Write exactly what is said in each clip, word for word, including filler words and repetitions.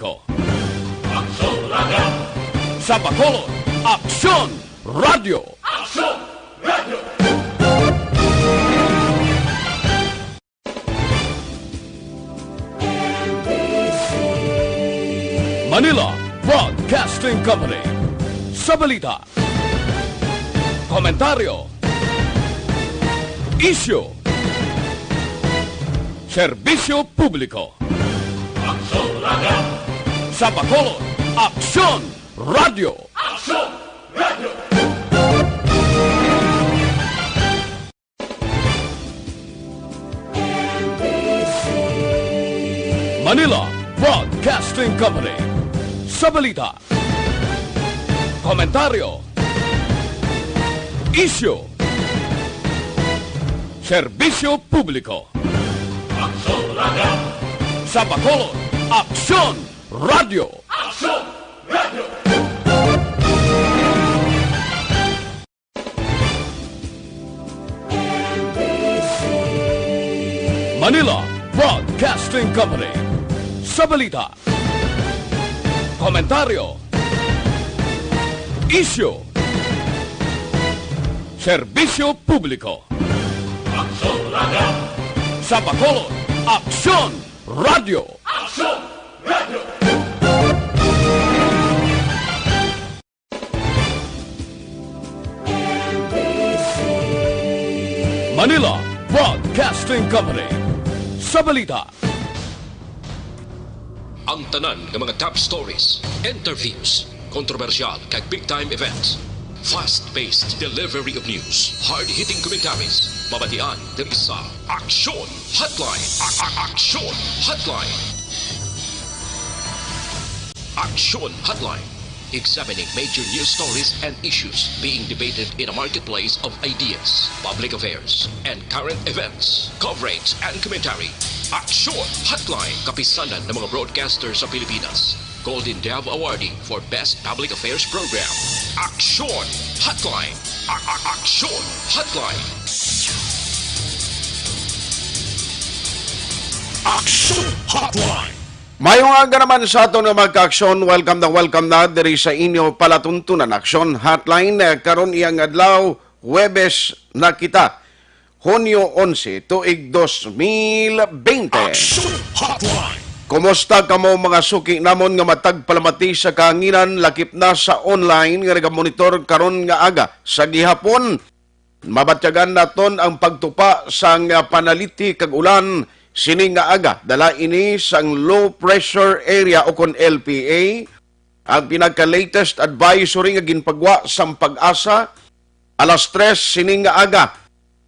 Ko. Aksyon Radio! Sa Bacolod, Aksyon Radio! Aksyon Radio! Manila Broadcasting Company. Sa balita, komentaryo, isyu, serbisyo publiko. Aksyon Radio! Sa Bacolod, Aksyon Radio! Aksyon Radio! Manila Broadcasting Company. Sa balita, komentaryo, isyu, serbisyo publiko. Aksyon Radio! Sa Bacolod, Aksyon Radio! Aksyon Radio! Manila Broadcasting Company. Sa balita, komentaryo, isyu, serbisyo publiko. Aksyon Radio! Sa Bacolod, Aksyon Radio! Aksyon Radio! Manila Broadcasting Company. Sa balita, ang tanan nga mga top stories, interviews, kontrobersyal kag big time events, fast-paced delivery of news, hard-hitting commentaries, mabatian diri sa Aksyon Hotline. A- a- Aksyon Hotline. Aksyon Hotline. Examining major news stories and issues being debated in a marketplace of ideas, public affairs, and current events. Coverage and commentary. Aksyon Hotline. Kapisanan ng mga broadcaster sa Pilipinas. Golden Dove Awardee for Best Public Affairs Program. Aksyon Hotline. A- a- Aksyon Hotline. Aksyon Hotline. Mayong aga naman sa aton nga mga ka-aksyon. Welcome na welcome na diri sa inyo palatuntunan, Aksyon Hotline. Eh, karon iyang adlaw, Huwebes na kita, Hunyo onse, tuig dos mil bente. Aksyon Hotline. Kumusta kamo, mga suki namon nga matag palamati sa kahanginan, lakip na sa online nga nagamonitor karon nga aga? Sa gihapon, mabatyagan naton ang pagtupa sang panaliti kag ulan sini nga aga. Dala ini sang low pressure area, o kon L P A. Ang pinaka-latest advisory nga ginpagwa sang PAGASA, alas tres sini nga aga,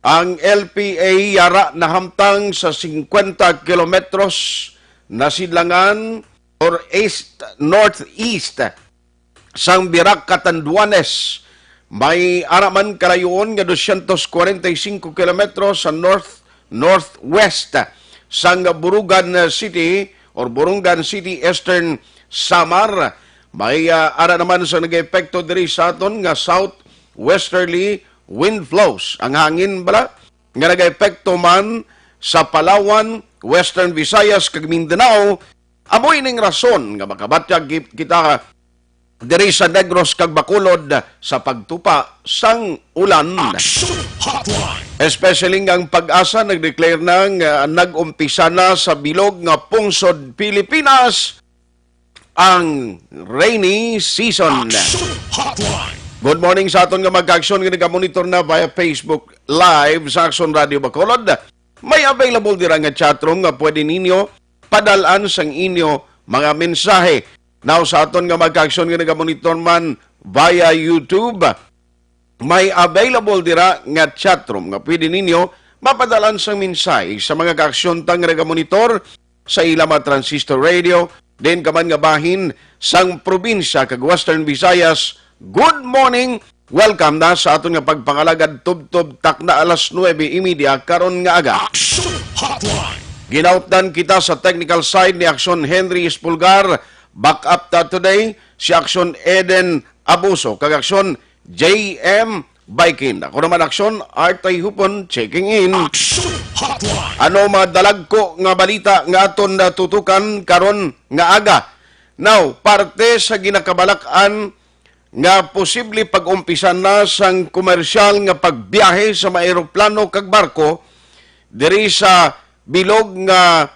ang L P A yara nahamtang sa singkwenta kilometros na sidlangan or east-northeast sang Virac, Catanduanes. May ara man kalayoon nga dosyentos kwarenta y singko kilometros sa north-northwest sang Borongan City or Borongan City, Eastern Samar. May, ah, ara naman sa nag-epekto diri sa aton nga southwesterly wind flows. Ang hangin bala nga nag-epekto man sa Palawan, Western Visayas, kag Mindanao, amo ining rason nga makabatyag ki-, kita diri sa Negros kag Bacolod sa pagtupa sang ulan. Action Hotline. Especially nga ang PAGASA nag-declare na nga nag-umpisa na sa bilog nga pungsod Pilipinas ang rainy season. Action Hotline. Good morning sa aton nga mga ka-aksyon nga nagamonitor na via Facebook Live sa Aksyon Radio Bacolod. May available dira nga chatroom nga pwede ninyo padalan sang inyo mga mensahe. Now, sa aton nga mga ka-aksyon nga nagamonitor man via YouTube, may available dira nga chatroom nga pwede ninyo mapadalan sang mensahe sa mga ka-aksyon ta nga nagamonitor sa ila mga transistor radio, din ka man nga bahin sang probinsya kag Western Visayas. Good morning! Welcome na sa aton nga pagpangalagad tubtob takna alas nuebe y media karon nga aga. Action Hotline. Ginautdan kita sa technical side ni Aksyon Henry Espulgar, backup ta today si Aksyon Eden Abuso, kag Aksyon J M Baikin. Ako naman, Aksyon Artoy Hupon, checking in. Action Hotline. Ano mga dalagko nga balita nga aton natutukan karon nga aga? Now, parte sa ginakabalak-an nga posible pag-umpisa na sang komersyal nga pagbiyahe sa mga eroplano kag barko diri sa bilog nga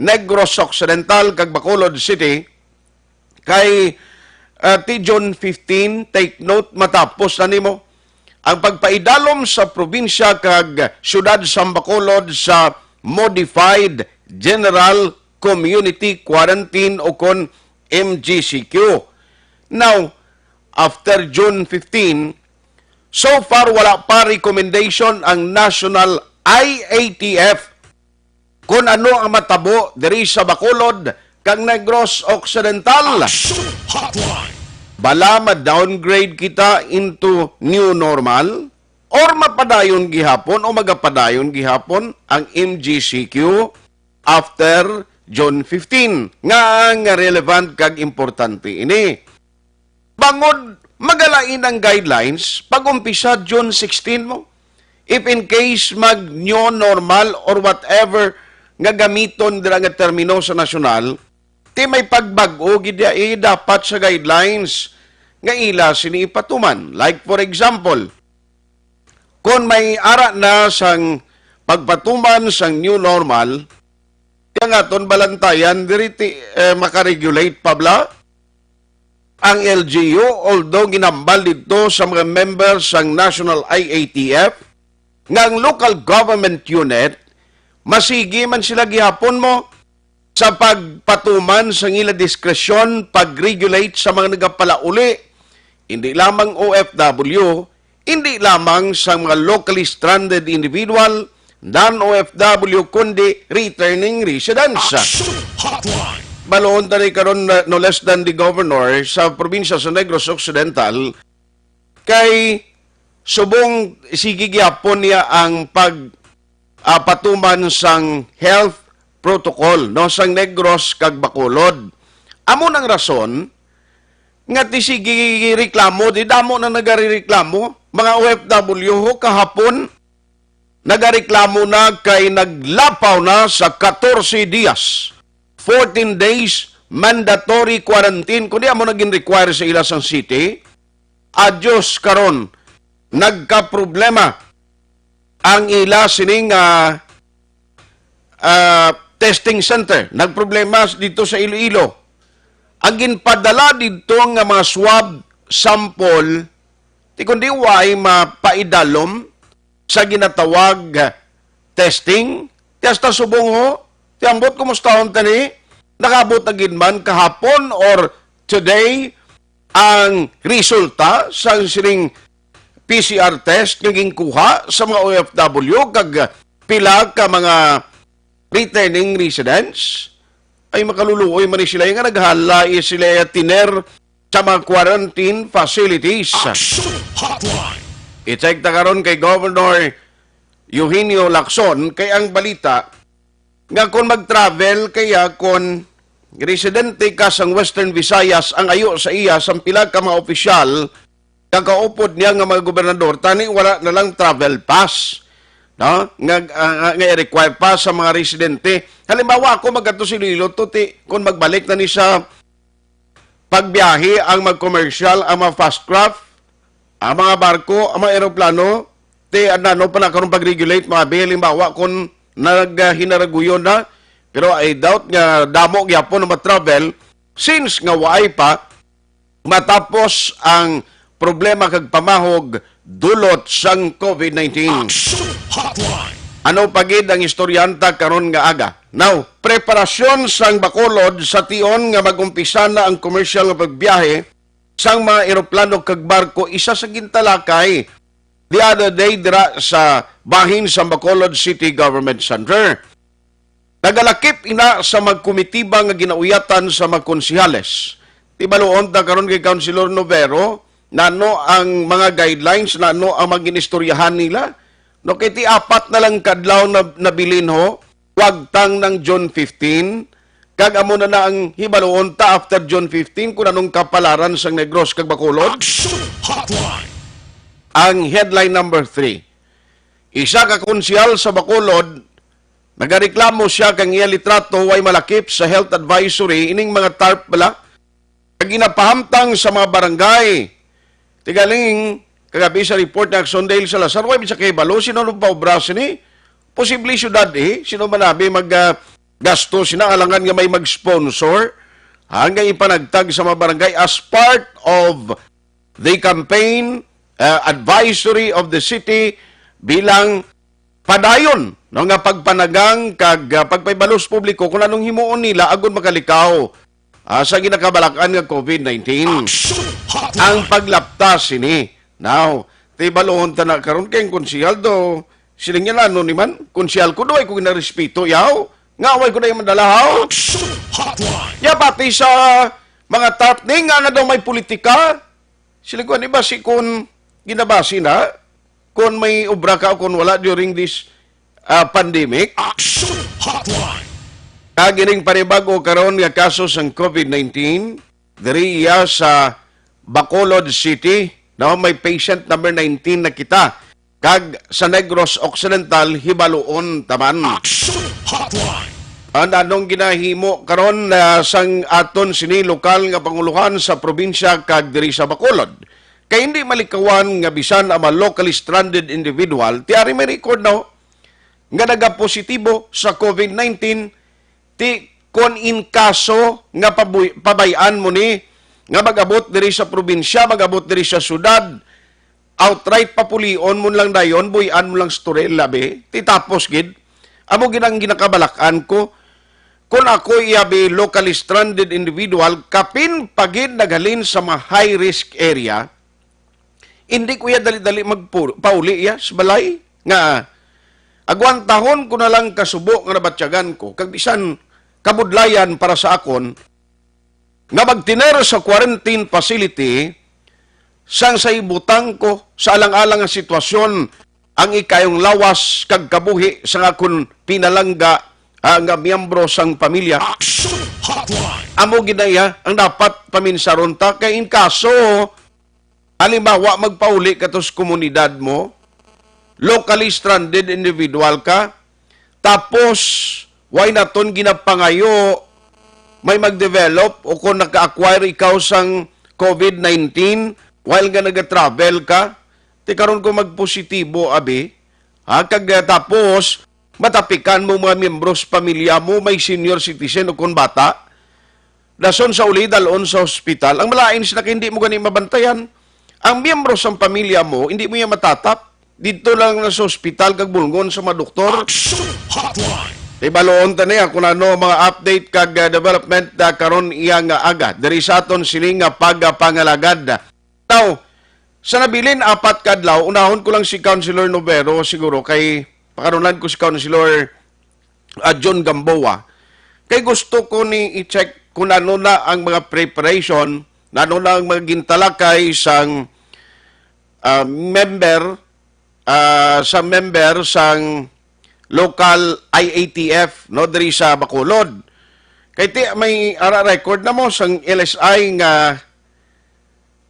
Negros Occidental kag Bacolod City, kay, ah, ti June fifteen, take note, matapos na nimo ang pagpaidalom sa probinsya kag siyudad sa Bacolod sa Modified General Community Quarantine o kon M G C Q. Now, after June fifteen, so far wala pa recommendation ang National I A T F kon ano ang matabo diri sa Bacolod kag Negros Occidental. Action Hotline. Bala ma-downgrade kita into new normal or mapadayon gihapon o magapadayon gihapon ang M G C Q after June fifteen nga ang relevant kag importante ini. Bangod magalain ang guidelines pag-umpisa June sixteen mo. If in case mag new normal or whatever nga gamiton dira nga termino sa nasyonal, ti may pagbag-o gid ya, eh, dapat sa guidelines nga ila sini ipatuman. Like for example, kon may ara na sang pagpatuman sang new normal, kaya nga aton balantayan diri ti, eh, makaregulate pa bala ang L G U, although ginambal didto sa mga member sang National I A T F nga ang local government unit masigi man sila gihapon mo sa pagpatuman sang ila diskresyon pag-regulate sa mga nagapalauli, hindi lamang O F W, hindi lamang sa mga locally stranded individual, non-O F W, kundi returning residents. Action Hotline. Baloon ta ni karon, uh, no less than the governor sa probinsya sa Negros Occidental, kay subong sige gyapon niya ang pag, ah, patuman sang health protocol, no, sang Negros kag Bacolod. Amo nang rason nga ti sige reklamo, di damo na nagarereklamo, mga O F W ho, kahapon nagareklamo na kay naglapaw na sa katorse dias, fourteen days mandatory quarantine, kundi amo na gin-require sa ila sang city. Adyos, karon nagkaproblema ang ila sining, ah, ah, testing center. Nagproblema dito sa Iloilo. Ang ginpadala dito nga mga swab sample, ti kundi way mapaidalom sa ginatawag, ah, testing. Ti hasta subong ho, ti ambot kumustahon tani, nakaabot na gid man kahapon or today ang resulta sang sining P C R test nga ginkuha sa mga O F W kag pila ka mga returning residents. Ay, makaluluoy man ni sila nga naghalay sila tiner sa mga quarantine facilities. Action Hotline. I-check ta karon kay Governor Eugenio Lacson kay ang balita nga kon mag-travel kaya kon residente ka sang Western Visayas ang ayo sa iya sang pila ka mga opisyal, kakaupod niya nga mga gobernador, tani wala na lang travel pass, no? Nga, ah, nga i-require pa sa mga residente. Halimbawa, ako magadto sa Iloilo, tuti, kung magbalik na ni sa pagbiyahe ang mga commercial, ang mga fast craft, ang mga barko, ang mga eroplano, ti ano pa na karon pag-regulate, mga bi, halimbawa, kung naghinaraguyon na, pero I doubt nga damo gyapon ang ma-travel since nga waay pa matapos ang problema kag pamahog dulot sang COVID nineteen. Action Hotline. Ano pa gid ang istoryanta karon nga aga? Now, preparasyon sang Bacolod sa tion nga mag-umpisa na ang commercial nga pagbiyahe sang mga eroplano kag barko, isa sa gintalakay the other day dira sa bahin sa Bacolod City Government Center. Nagalakip ina sa magkomitiba nga ginauyatan sa mga konsehales. Ti baluon ta karon kay Councilor Novero, nano ang mga guidelines, nano ang mga ginistoryahan nila? No, kay ti apat na lang kadlaw na nabilin ho, wagtang ng June fifteen, kag amo na na ang hibaluon ta after June fifteen kung anong kapalaran sang Negros kag Bacolod. Action Hotline. Ang headline number three. Isa ka konsehal sa Bacolod, nagareklamo siya kang iya litrato way malakip sa health advisory, ining mga tarp bala, Kag ginapahamtang sa mga barangay. Tigaling, kagabi sa report ni Aksondale Salazar, way sa kahibalo, sino nang paobra sini? Posible syudad eh, sino man abi mag ah, gasto sina alangan nga may mag-sponsor ha, nga ipanagtag sa mga barangay as part of the campaign ah, advisory of the city bilang padayon no nga pagpanagang kag ah, pagpahibalo sa publiko kung anong himuon nila agud makalikaw ah, sa ginakabalakan nga covid nineteen. Ang paglaptas sini. Now, tibaluhon ta na karon kay ang konsehal do, siling niya na, ano ni man? Konsehal ko do, ay ko ginarespeto, yaw. Nga, way ko na yung madalahaw. Ya, pati sa mga top ni, nga na daw may politika. Siling ko, ano ba si kun ginabasi na? Kung may obra ka o kung wala during this ah, pandemic? Action Hotline. Kag ining panibago karon nga kaso sang covid nineteen diri iya sa Bacolod City, no, may patient number nineteen na kita. Kag sa Negros Occidental, hibaluon taman. Action Hotline. Ang anong ginahimo karon na sang aton sini lokal nga panguluhan sa probinsya kag diri sa Bacolod? Kay hindi malikawan nga bisan ang mga locally stranded individual, tiari may record, no, nga nagapositibo sa covid nineteen, ti kon in kaso nga pabuy-, pabay-an mo ni nga mag-abot diri sa probinsya, mag-abot diri sa syudad, outright papulion mo lang dayon, buy-an mo lang storel, labi, ti tapos gid. Amo gid ang ginakabalak-an ko. Kon ako iyabi locally stranded individual, kapin pa gid naghalin sa mga high risk area, hindi ko iya dali-dali magpauli iya sa balay nga agwantahon ko na lang kasubo nga nabatyagan ko kag bisan kabudlayan para sa akon nga magtiner sa quarantine facility sang sa ibutang ko sa alang-alang nga sitwasyon ang ikayong lawas kag kabuhi sang akon pinalangga ah, nga miyembro sang pamilya. Action Hotline. Amo gid na iya ang dapat paminsaron ta kay in kaso halimbawa magpauli ka to sa komunidad mo, locally stranded individual ka, tapos way naton ginapangayo may mag-develop o kung naka-acquire ikaw sang covid nineteen while nga nag-travel ka, ti karon ko magpositibo abi, ha, kag ah, tapos matapikan mo mga miyembro sa pamilya mo, may senior citizen o kon bata, dason sa uli dalon sa ospital. Ang malain sila kay hindi mo gani mabantayan. Ang miyembro sa pamilya mo, hindi mo iya matatap. Dito lang na sa ospital kag bulngon sa mga doktor. Action Hotline. Ibaloon ta niya kung ano ang mga update kag ah, development ah, karon iya nga aga. Diri sa aton sini nga pagapangalagad. Now, sa nabilin apat ka adlaw, unahon ko lang si Councilor Novero siguro kay pakaronan ko si Councilor ah, John Gamboa. Kay gusto ko ni i-check kung ano na ang mga preparation, ano na ang mga gintalakay sang ah, member ah, sa member sang local I A T F no diri sa Bacolod. Kay ti may ara record na mo sang L S I nga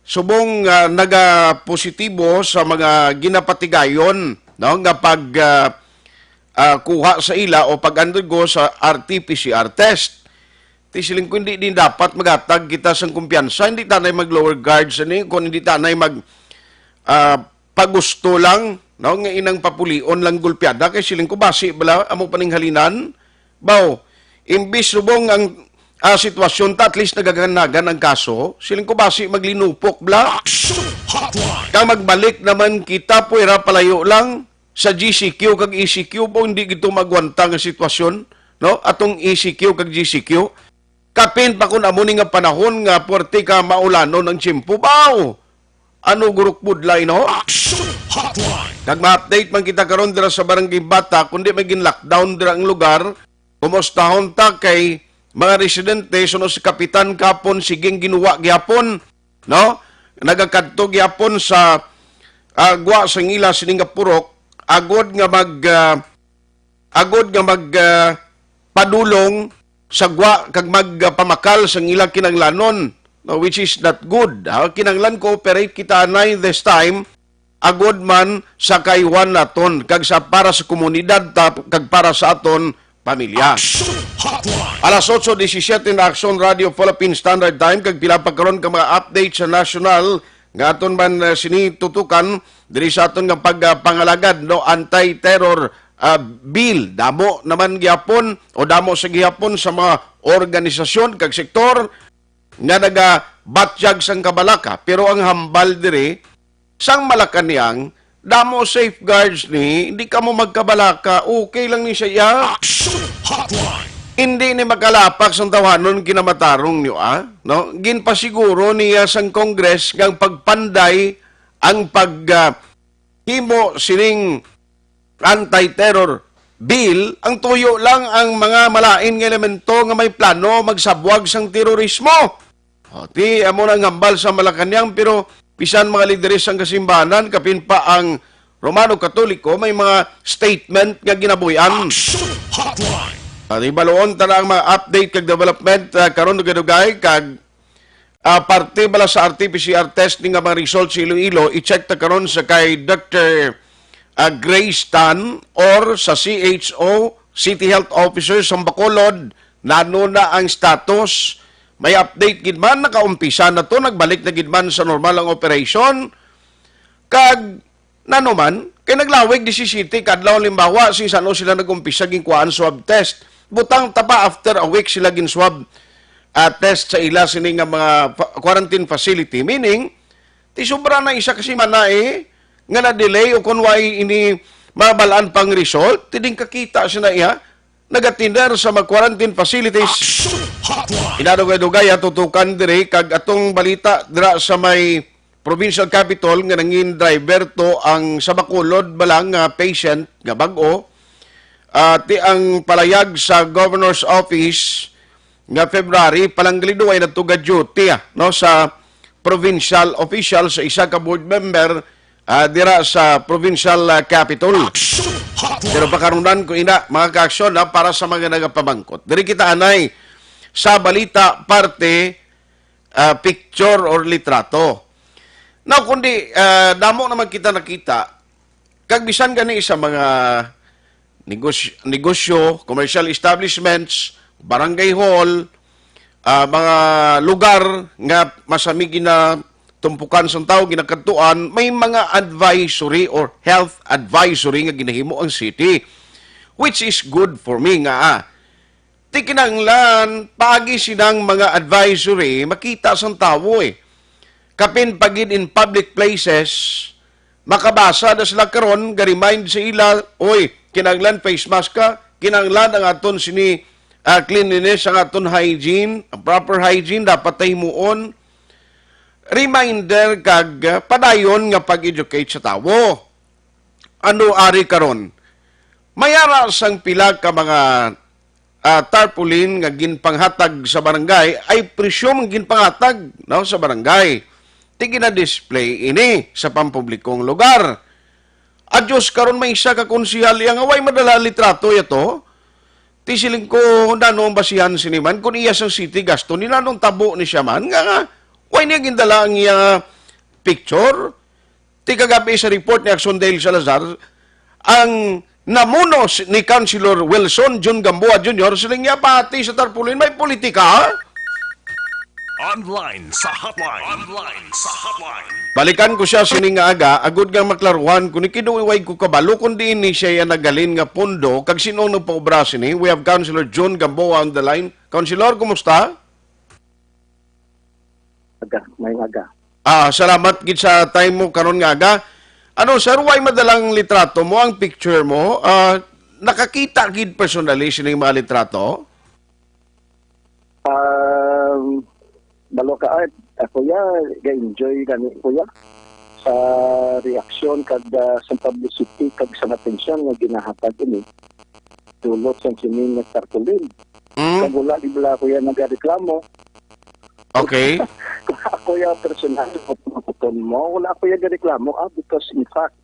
subong nga nagapositibo sa mga ginapatigayon no nga pag ah, ah, kuha sa ila o pag-undergo sa R T P C R test. Ti siling ko, hindi din dapat maghatag kita sang kumpiyansa, hindi tanay mag lower guards ani kung hindi tanay mag ah, pagusto lang no nga inang papulion lang gulpiada kay siling ko basi bala amo paninghalinan. Baw, imbis subong ang ah, sitwasyon ta, at least nagaganagan ang kaso. Siling ko basi maglinupok bla. Action Hotline. Kang magbalik naman kita, puwera palayo lang sa G C Q kag E C Q, baw, hindi gito magwanta nga sitwasyon, no? Atong E C Q kag G C Q. Kapin pa kun amo ni nga panahon nga puwerte ka maulanon ang tiyempo, baw. Ano gurok budlay, no? Action Hotline. Kag ma-update man kita karon dira sa Barangay Bata, kundi may gin-lockdown dira ang lugar. Kumustahon ta kay mga residente suno si Kapitan kapon siging ginuwa gihapon, no? Nagakadto gihapon sa ah, gwa sang ila sini nga purok agod nga mag ah, agod nga mag ah, padulong sa gwa kag magpamakal sang ilang kinahanglanon, no, which is not good. Ha? Kinahanglan cooperate kita anay this time, agod man sa kaiwan naton kag sa para sa komunidad ta, kag para sa aton pamilya. Action Hotline. Alas otso disisiete na Action Radio Philippine Standard Time, kag pila pa karon ka mga update sa national nga aton man, eh, sini tutukan diri sa aton nga pagpangalagad, no, anti-terror, ah, bill. Damo naman gihapon o damo sa gihapon sa mga organisasyon kag sektor nga nagabatyag sang kabalaka. Pero ang hambal diri, sang Malacañang, damo safeguards ni, hindi ka mo magkabalaka, okay lang ni siya, iya. Action Hotline. Hindi ni makalapak sang tawhanon kinamatarong niyo, ah, no? Ginpasiguro niya sang Congress nga ang pagpanday ang pag, ah, himo sining anti-terror bill, ang tuyo lang ang mga malain nga elemento nga may plano magsabwag sang terorismo. O, ti, amo na ang hambal sa Malacañang, pero bisan mga lideres sang kasimbahanan, kapin pa ang Romano Katoliko, may mga statement nga ginabuhian. Action Hotline. At ibaluon ta na ang mga update kag development, ah, karon dugay-dugay, kag, ah, parte bala sa R T P C R test ni nga mga result sa Iloilo, i-check ta karon sa kay Doctor, ah, Grace Tan or sa C H O, City Health Officer sa Bacolod, nano na ang status? May update gid man, nakaumpisa na to, nagbalik na gid man sa normal ang operation. Kag nano man, kay naglawig disisiyete ka adlaw, halimbawa, sing san-o sila nag-umpisa ginkuhaan swab test. Butang ta pa, after a week sila gin-swab, ah, test sa ila sini nga mga fa-, quarantine facility. Meaning, ti sobra na isa ka semana, eh, nga na-delay o kung why ini mabalaan pang result, ti din kakita sila iya, nagatender sa mga quarantine facilities. Action Hotline. Inadugay-dugay ang tutukan diri kag atong balita dira sa may provincial capital nga nangin driver to ang sa Bacolod bala nga patient nga bag-o. Ah, ti ang palayag sa governor's office nga February, palangga liwat na to ga-duty, ah, no, sa provincial official sa isa ka board member, ah, dira sa provincial, ah, capital. Action Hotline. Pero pakarunan ko ina, mga ka-aksyon, ha, para sa mga nagapamangkot. Diri kita anay sa balita parte, ah, picture or litrato. Now, kundi, ah, damo naman kita nakita, kag bisan gani sa mga negosyo, negosyo, commercial establishments, barangay hall, ah, mga lugar nga masami ginatumpukan sang tawo, ginakadtuan, may mga advisory or health advisory nga ginahimo ang city, which is good for me nga, ah, ti kinahanglan paagi sinang mga advisory makita sang tawo, eh. Kapin pa gid in public places, makabasa na sila karon, ga-remind sa ila, "Oy, kinahanglan face mask ka, kinahanglan ang aton sini, ah, cleanliness, ang aton hygiene, ang proper hygiene dapat ta himuon." Reminder kag, ah, padayon nga pag-educate sa tawo. Ano ari karon? May ara sang pila ka mga, ah, tarpaulin nga ginpanghatag sa barangay, I presume ginpanghatag, no, sa barangay. Ti gina-display ini sa pampublikong lugar. Adyos, karon may isa ka konsehal iya nga way madala litrato yato. Ti siling ko, nano ang basihan sini man? Kung iya sang city gasto, ni nanong tabo ni siya man? Nga, nga, way niya gindala ang iya picture? Ti kagabi sa report ni Action Dale Salazar, ang namuno si, ni Councilor Wilson Jun Gamboa Junior, siling niya pati sa tarpaulin may politika. Online sa hotline. Online sa hotline. Balikan ko siya sini nga aga, agud nga maklaruhan ko ni, kinuway ko kabalo kung diin ni siya yan naghalin nga pondo, kag sino nagpaobra sini. We have Councilor Jun Gamboa on the line. Councilor, kumusta? Aga, may aga. Ah, salamat gid sa time mo karon nga aga. Ano, sir, way madalang litrato mo, ang picture mo? Ah, nakakita gid personally sining mga litrato? Um, Balo ka, Art. Ako ya, ga-enjoy gani ko ya sa reaksyon kag, ah, sa publicity kag sa atensyon nga ginahatag ini dulot sang sining nga tarpaulin. Mm. Kag wala di bala ako ya nagareklamo. Okay. Ako ya personal, kung makuton mo, wala ako ya gareklamo, ah, because in fact,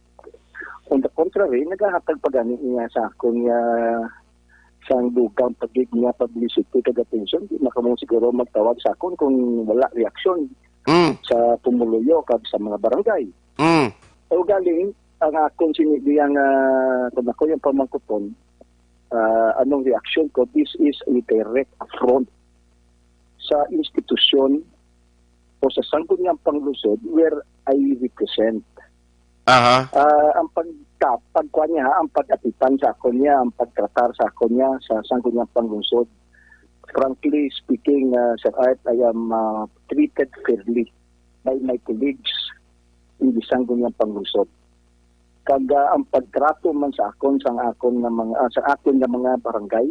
on the contrary, nagahatag pa gani niya sa akon nga sang dugang pa gid nga publicity kag attention, di na kamo siguro magtawag sa akon kung wala reaksyon Mm. sa pumuluyo kag sa mga barangay. Mm. So, galing, ang akon sini diyang, ah, kung ako yung pamangkuton, Ah, anong reaksyon ko? This is a direct affront sa institusyon o sa Sangguniang Panglungsod where I represent. Aha. Ah, ang pagta-, pagkuha niya, ha, ang pag-atipan sa akon niya, ang pagtratar sa akon niya sa Sangguniang Panglungsod. Frankly speaking, ah, Sir Art, I am, ah, treated fairly by my colleagues in the Sangguniang Panglungsod. Kag, ah, ang pagtrato man sa akon, sang akon nga mga, ah, sa akon nga mga barangay,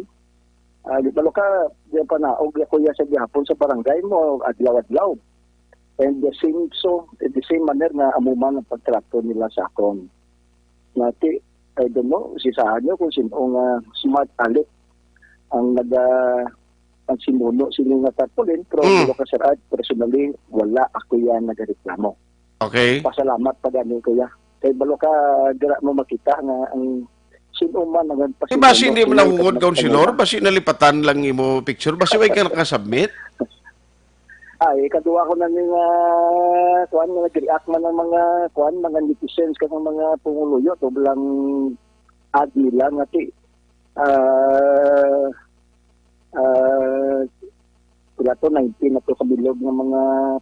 ah, di ba, lo ka, di pa naog ako ya sa gihapon sa barangay mo, adlaw-adlaw. And the same, so, in the same manner nga amo man ang pagtrato nila sa akon. Nati, I don't know, si sa nyo kung sino nga smart aleck ang naga, ang simuno sini nga tarpaulin, pero Mm. bilo ka, Sir Art, personally, wala ako yan nagareklamo. Okay. Pasalamat pa gani, kuya. Kay balo ka, dira mo makita nga ang sino man ang Di ba, hindi mo nahungod, Councilor? Basi nalipatan lang imo picture? Basi way ka nakasubmit? Ay, kadua ko na ning, ah, kuwan, nga nag-react man ang mga, kuwan, mga netizens kag ang mga pumuluyo, to lang ad nila nga ti, ah, ah, sila to, nineteen na to kabilog nga mga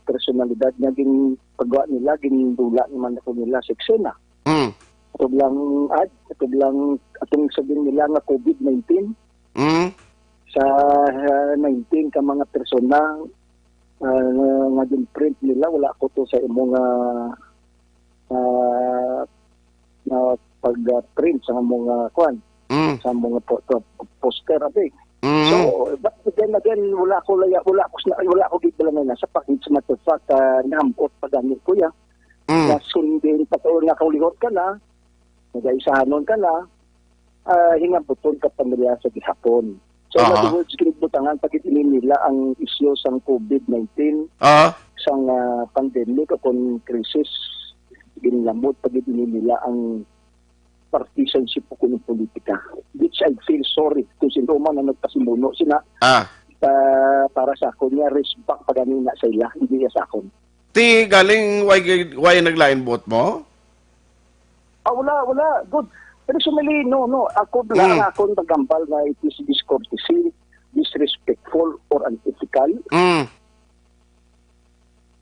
personalidad nga ginpagawa nila, gindula naman ako nila sa eksena. Mm. Ato lang ad, ato lang atong sabihin nila nga covid nineteen. Mm. Sa, ah, nineteen ka mga persona, ah, nga, nga gin-print nila, wala ko to sa imo nga, ah, nga pag-print sa imo nga, kuwan, Mm. sa imo nga po-, po-, poster, abi. Mm. So, but then again, wala ko laya-, wala ko sna-, wala ko gid balangay na sa pakit sa matter of fact, ah, nahamot pa gani, kuya. Mm. Na sundin pa to, nga kaulihot ka na, nagaisahanon ka na, ah, hingabuton ka pa nila sa gihapon. So, in Aha. other words, ginbutangan pa gid ini nila ang isyu sang covid nineteen, Aha. sang, ah, pandemic o kon crisis, ginlamot pa gid ini nila ang partisanship o kon politika. Which I feel sorry kung sino man ang nagpasimuno sina, Ah. ah, para sa akon nga respect pa gani na sa ila, hindi ya sa akon. Ti galing, why, why naglain buot mo? Ah, wala, wala. Good. Personally, no, no. Ako lang Mm. ang akon pagambal nga it is discourtesy, disrespectful, or unethical. Mm.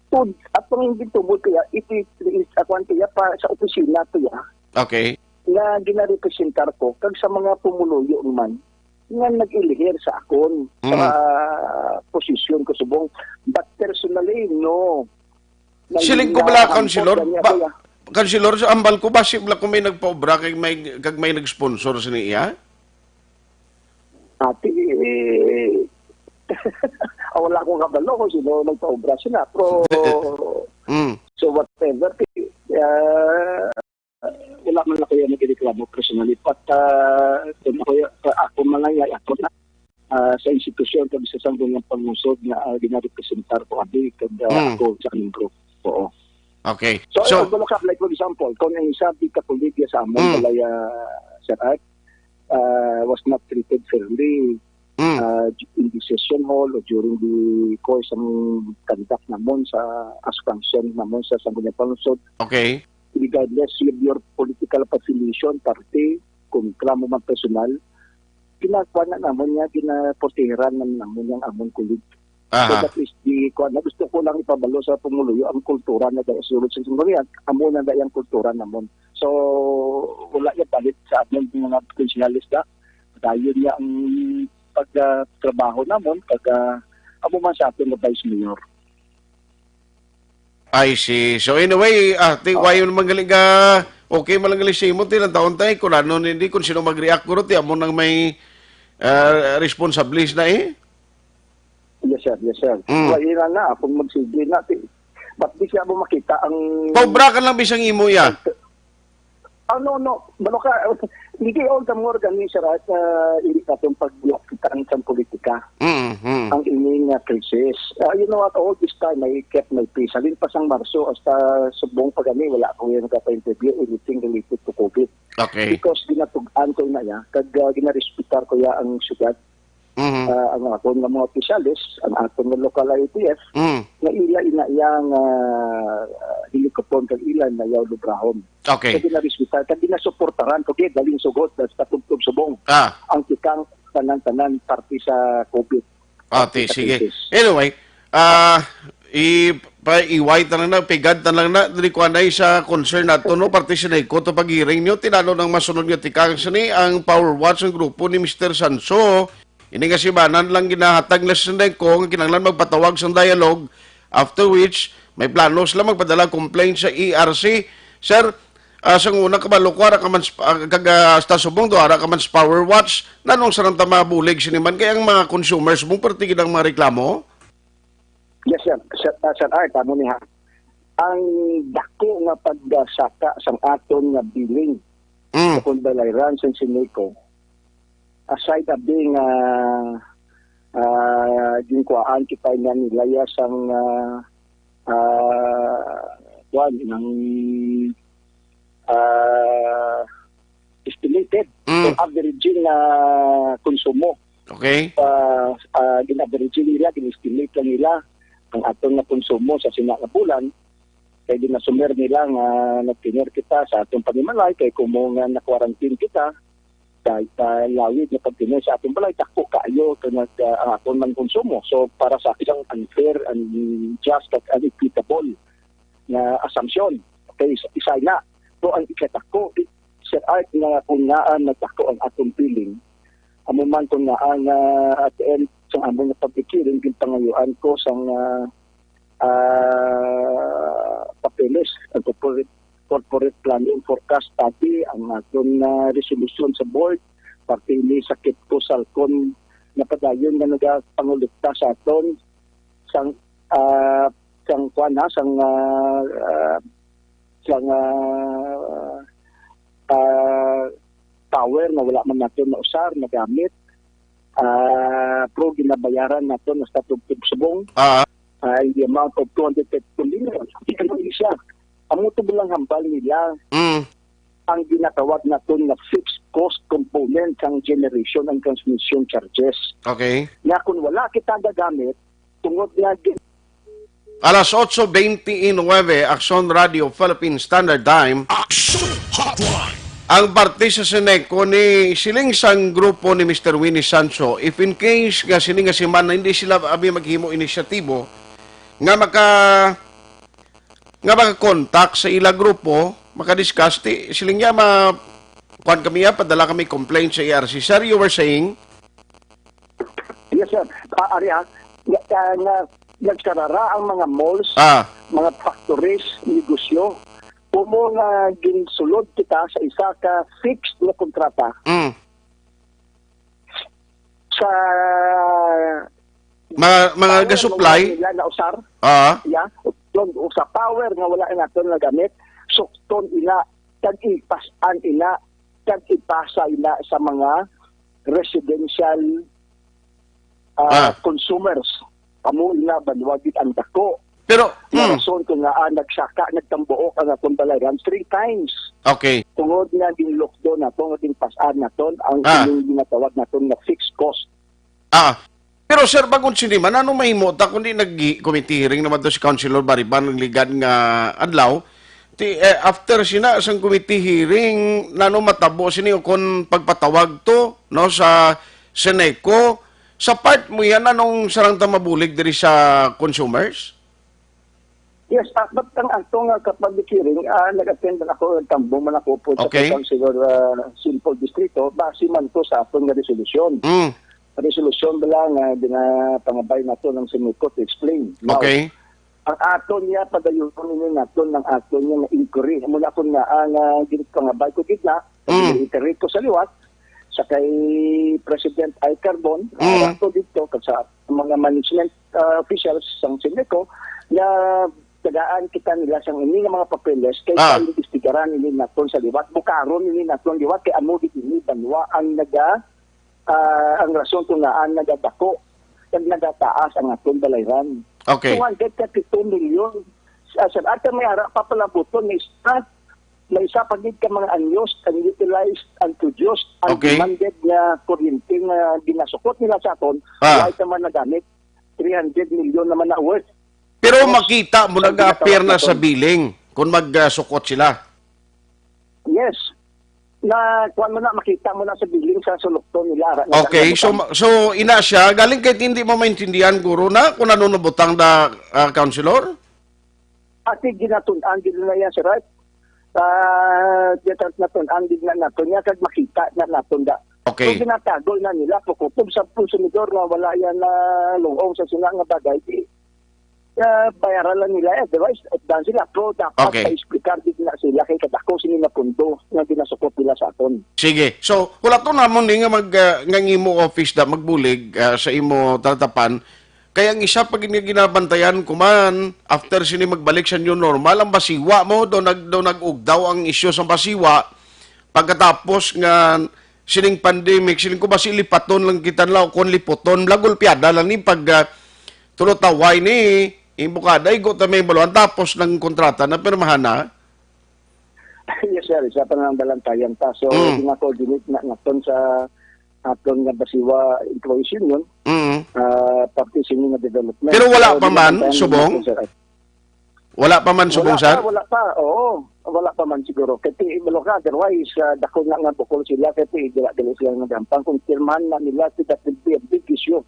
Tud, atong gintubod kaya, it is, it is, ako ang kaya pa sa opisina to ya. Okay. Nga ginarepresentar ko, kag sa mga pumuluyo man, nga nag-ilihir sa akon, Mm. sa posisyon ko subong. But personally, no. Siling ko Nangina bala, ang Councilor, kanya ba, kaya. Councilor, sa ambal ko, basi bala ko may nagpaobra kag may, kag may nag-sponsor sa niya? Ati, ah, wala ko kabalo kung sino nagpaobra sila. Pero, Mm. so whatever, ah, wala man ako yan nagreklamo personally. But, ah, kung ako, ya-, ako man lang, ya-, ako na, ah, sa institusyon, kag sa Sangguniang Panglungsod nga, ah, ginarepresentar ko, abi, kag, ah, Mm. ako sa membro. Oo. Okay. So, So, ayun, wala ka, like, for example, kung ang isa di ka kolegya sa amon, Mm. balay, ah, Sir Art, ah, was not treated fairly, Mm. ah, in the session hall or during the course ng conduct namon sa, as function namon sa Sangguniang Panglungsod, Okay. regardless of your political affiliation, party, kung reklamo man personal, ginakuha na namon nga, ginaportihiran na namon ang amon colleague. So, Aha. that is the, kuha na, gusto ko lang ipabalo sa pumuluyo ang kultura na dahil sulod sa Sangguniang, amo na dahil ang kultura namon. So, wala niya palit sa amon mga konsehalis na. Dayon niya ang pagtrabaho namon, pag, ah, amo man sa aton nga vice mayor. I see. So anyway, ah, ti, Ah. why naman galing ka, okay man lang galing sa imo, ti, lang taon tayo, kung ano, hindi, kung sino mag-react ko, ti, amo nang may, ah, responsibilities na eh. Yes, sir. Yes, sir. Mm. Wala na, na, kung magsige na, ti. But di siya mo makita ang Paubra ka lang bisang imo, ya. Ah, no, no. Balo ka, hindi all the more gani, sir, at, ah, hindi ka itong pagbuwak kita ang isang politika. Mm, mm. Ang ining, ah, crisis. Ah, you know what, all this time, I kept my peace. Halin pa sang Marso, hasta subong pa gani, wala akong yung nagpa-interview, anything related to covid. Okay. Because ginatugan ko na ya, kag, ah, ginarespetar ko ya ang syudad. Mhm. Ah, ang aton nga mga opisyales, ang aton nga lokal I T F, Mm. nga ila ina yang, ah, Likupon kag ilan na yaw lubrahon. Okay. Kag ginarespetar, kag ginasuportaran ko gid, galing sugod sa Tubtob Subong. Ah. Ang tikang tanan-tanan parte sa COVID. Ah, ti, sige. Anyway, ah, i pa iway ta lang na, pigad ta lang na, diri ko anay sa concern nato, no, parte sa Seneko, to pag-hearing nyo, tinalo nang masunod nga tikang sini ang Power Watch ang grupo ni Mister Sanso. Ini nga sibanan lang ginahatag na sa Seneko nga kinahanglan magpatawag sang dialogue, after which may plano sila magpadala complaint sa E R C. Sir, ah, sa una, kabalo ko, ara ka man sa, ah, kag, ah, sa Subong, do, ara ka man sa Power Watch. Nanong sarang ta mabulig sini man kay ang mga consumers mong parte gid ang mga reklamo? Yes, sir. Sir, ah, Sir Art, amo ni ha. Ang dako nga pagsaka sang aton nga billing Mm. sa Konbalayran sang Seneko, aside abi nga, ah, ginkuhaan kita nga nilaya sang, ah, ah, kuwan, ng, ah, estimated Mm. or averaging na konsumo. Okay. Ah, ah, gin-averaging nila, gin-estimate lang nila ang aton nga konsumo sa sina nga bulan, kay ginasumer nila nga nagtener kita sa atong panimalay, kay kung mo nga na-quarantine kita, sa, sa lawig na pagtinir sa atong balay, dako kaayo kay nag, ah, ang aton man konsumo. So, para sa akin, unfair, unjust, kag unequitable nga assumption. Okay, isa, isa na. So, ang ikadako, i-, Sir Art, nga kung naan nagdako ang atong billing, amo man kung naan nga at the end, sa amon nga pagkikiring, ginpangayuan ko sang, ah, ah, papeles, ang corporate, corporate planning forecast study, ang aton nga resolusyon sa board, parte ini sa Kitco Salcon nga padayon nga nagapangolekta sa aton sang, ah, sang kuwan, ha, sang, ah, ah, sang, ah, ah, power nga wala man nato nausar, nagamit. Ah, pero ginabayaran nato na sa Tubtob Subong, Ah. ah, in the amount of two hundred thirty-two million. Di ka lang isa. Amo to lang hambal nila Mm. ang ginatawag naton nga fixed cost component sang generation and transmission charges. Okay. Nga kung wala kita gagamit, tungod nga gin- Alas otso veintinuebe, Aksyon Radio Philippine Standard Time. Aksyon Hotline. Ang parte sa Seneko ni siling sang grupo ni Mister Winnie Sancho, if in case nga sini nga semana hindi sila abi maghimo inisyatibo nga maka nga maka-contact sa ila grupo, maka-discuss, ti siling niya ma kuan kami ya, padala kami complaint sa E R C. Sir, you were saying? Yes, sir. Ah, ari, ah. Nga, ah, nga, nagsarara ang mga malls, Ah. mga factories, negosyo. Kumo nga ginsulod kita sa isa ka fixed nga kontrata Mm. sa Mga, mga power nga ga-supply? Wala nila nausar. Ah. Yeah. Doon, o sa power nga wala naton nagamit, sukton ina, kag ipas-an ina, kag ipasa ina sa mga residential, ah, Ah. consumers. Amo ina banwa gid ang dako. Pero, Nga mm. rason ko nga, ah, nagsaka, nagtambuok ang akong balayran three times. Okay. Tungod nga ginlockdown nato, nga ginpas-an naton ang Ah. ining ginatawag naton nga fixed cost. Ah. Pero sir, bagon sini man, ano mahimo ta kundi nag-committee hearing naman to si Councilor Bariban ng Ligad nga adlaw? Ti, eh, after sina sang committee hearing, nano matabo sini o kon pagpatawag to, no, sa Seneco? Sa part mo yan, anong sarang ta mabulig diri sa consumers? Yes, ah, but ang ato nga kapag hearing, ah, nag-attend man ako, tambong man ako po sa Okay. Councilor, ah, Simple Distrito, base man to sa aton nga resolusyon. Mm. Resolusyon ba lang nga ginapangabay nato ng Seneco to explain. Now, Okay. ang aton niya, padayon ini naton ng aton niya nga inquiry. Muna ko nga ang, ah, ginpangabay ko gid na, Mm. iterate ko sa liwat, sa kay President Ay Carbon, Mm. ah, ato dito, kag sa mga management, ah, officials sang Seneco, nga tagaan kita nila sang ini nga mga papeles kay Ah. paimbestigaran ini naton sa liwat, bukaron ini naton liwat kay amo gid ini banwa ang naga, ah, ang rason kung naan nagadako kag nagataas ang aton balayran. Okay. Two hundred thirty-two million. Sa, sa ata may ara pa palabuton, may isa, may isa pa gid ka mga unused, unutilized, unproduced, Okay. undemanded nga kuryente nga ginasukot nila sa aton, Ah. wala naman nagamit. Three hundred million naman na worth. Pero Tapos, makita mo ang nag-appear na ginatawag sa naton. billing. kung magsukot sila. Yes. Na, kuwan mo na, makita mo na sa billing sa sulukton nila, ara, na Okay, so, nabutang. ma-, so, ina siya, galing kay hindi mo maintindihan, guro, na kung ano nabutang na, ah, counselor? Ati, ginatun-an gid na yan, sir, right? Ah, ginatun-an gid na nato niya, kag makita na nato da. Okay. So, ginatagol na nila, kutob sa konsumidor nga wala yan na lungong sa sina nga bagay, di, ah, bayaran lang nila, eh, otdan sila. Pero dapat Okay. pa-explicar din na sila kay kadako sini nga pundo nga ginasukot nila sa aton. Sige. So, wala to namon ni nga mag, ah, nga ang imo office da magbulig, ah, sa imo talatapan. Kay ang isa pa gid nga ginabantayan ko man, after sini magbalik sa new normal, ang basiwa mo, do nag-, do nag-ugdaw ang isyu sa basiwa. Pagkatapos nga sining pandemic, siling ko, basi lipaton lang kita nila o kung lipoton, la golpeada lang ni pag, ah, tulotaway ni, imbukada, igo ta may baluan, tapos ng kontrata na pirmahan na. Yes, sir. Isa pa nga ang balantayan ta. So, Mm. gina-coordinate na naton sa aton nga Basiwa Employees Union, Mm. ah, parte sini nga development. Pero wala So, pa man, ginabantayan subong? naton, sir. Wala pa man, subong, Wala sir? pa, wala pa. Oo, wala pa man siguro. Kay ti-, wala ka, otherwise, ah, dako na nga bukol sila, kay ti-, dila, dila sila nga gampang. Kung pirmahan na nila, ti-, that will be a big issue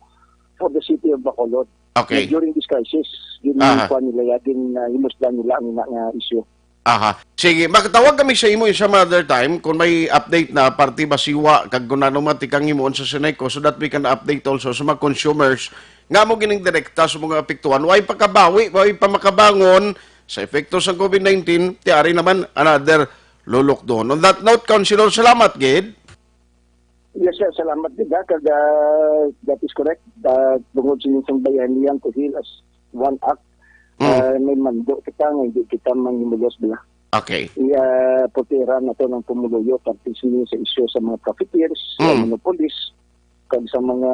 for the city of Bacolod. Okay. During this crisis, yun yung Aha. kuwan nila, ya, din, ah, himuslan nila ang ina nga issue. Aha. Sige, makatawag kami sa imo sa some other time kung may update na parte Basiwa kag kung ano man tikang himuon sa Seneco so that we can update also sa mga consumers nga mo gining direkta sa mga apektuhan. Way pakabawi, way pa makabangon sa epekto sa COVID nineteen, ti ari naman another lulukdon. On that note, Councilor, salamat gid. Yes, sir. Salamat gid, ha. Kag, ah, that is correct. Ah, tungod sa inyong bayanihan to heal as one act, Mm. ah, may mando kita nga hindi kita manghimulos bala. Okay. Iya, putira na to ng pumuluyo, parte sa inyo sa isyu sa mga profiteers, sa Mm. monopolies, kag sa mga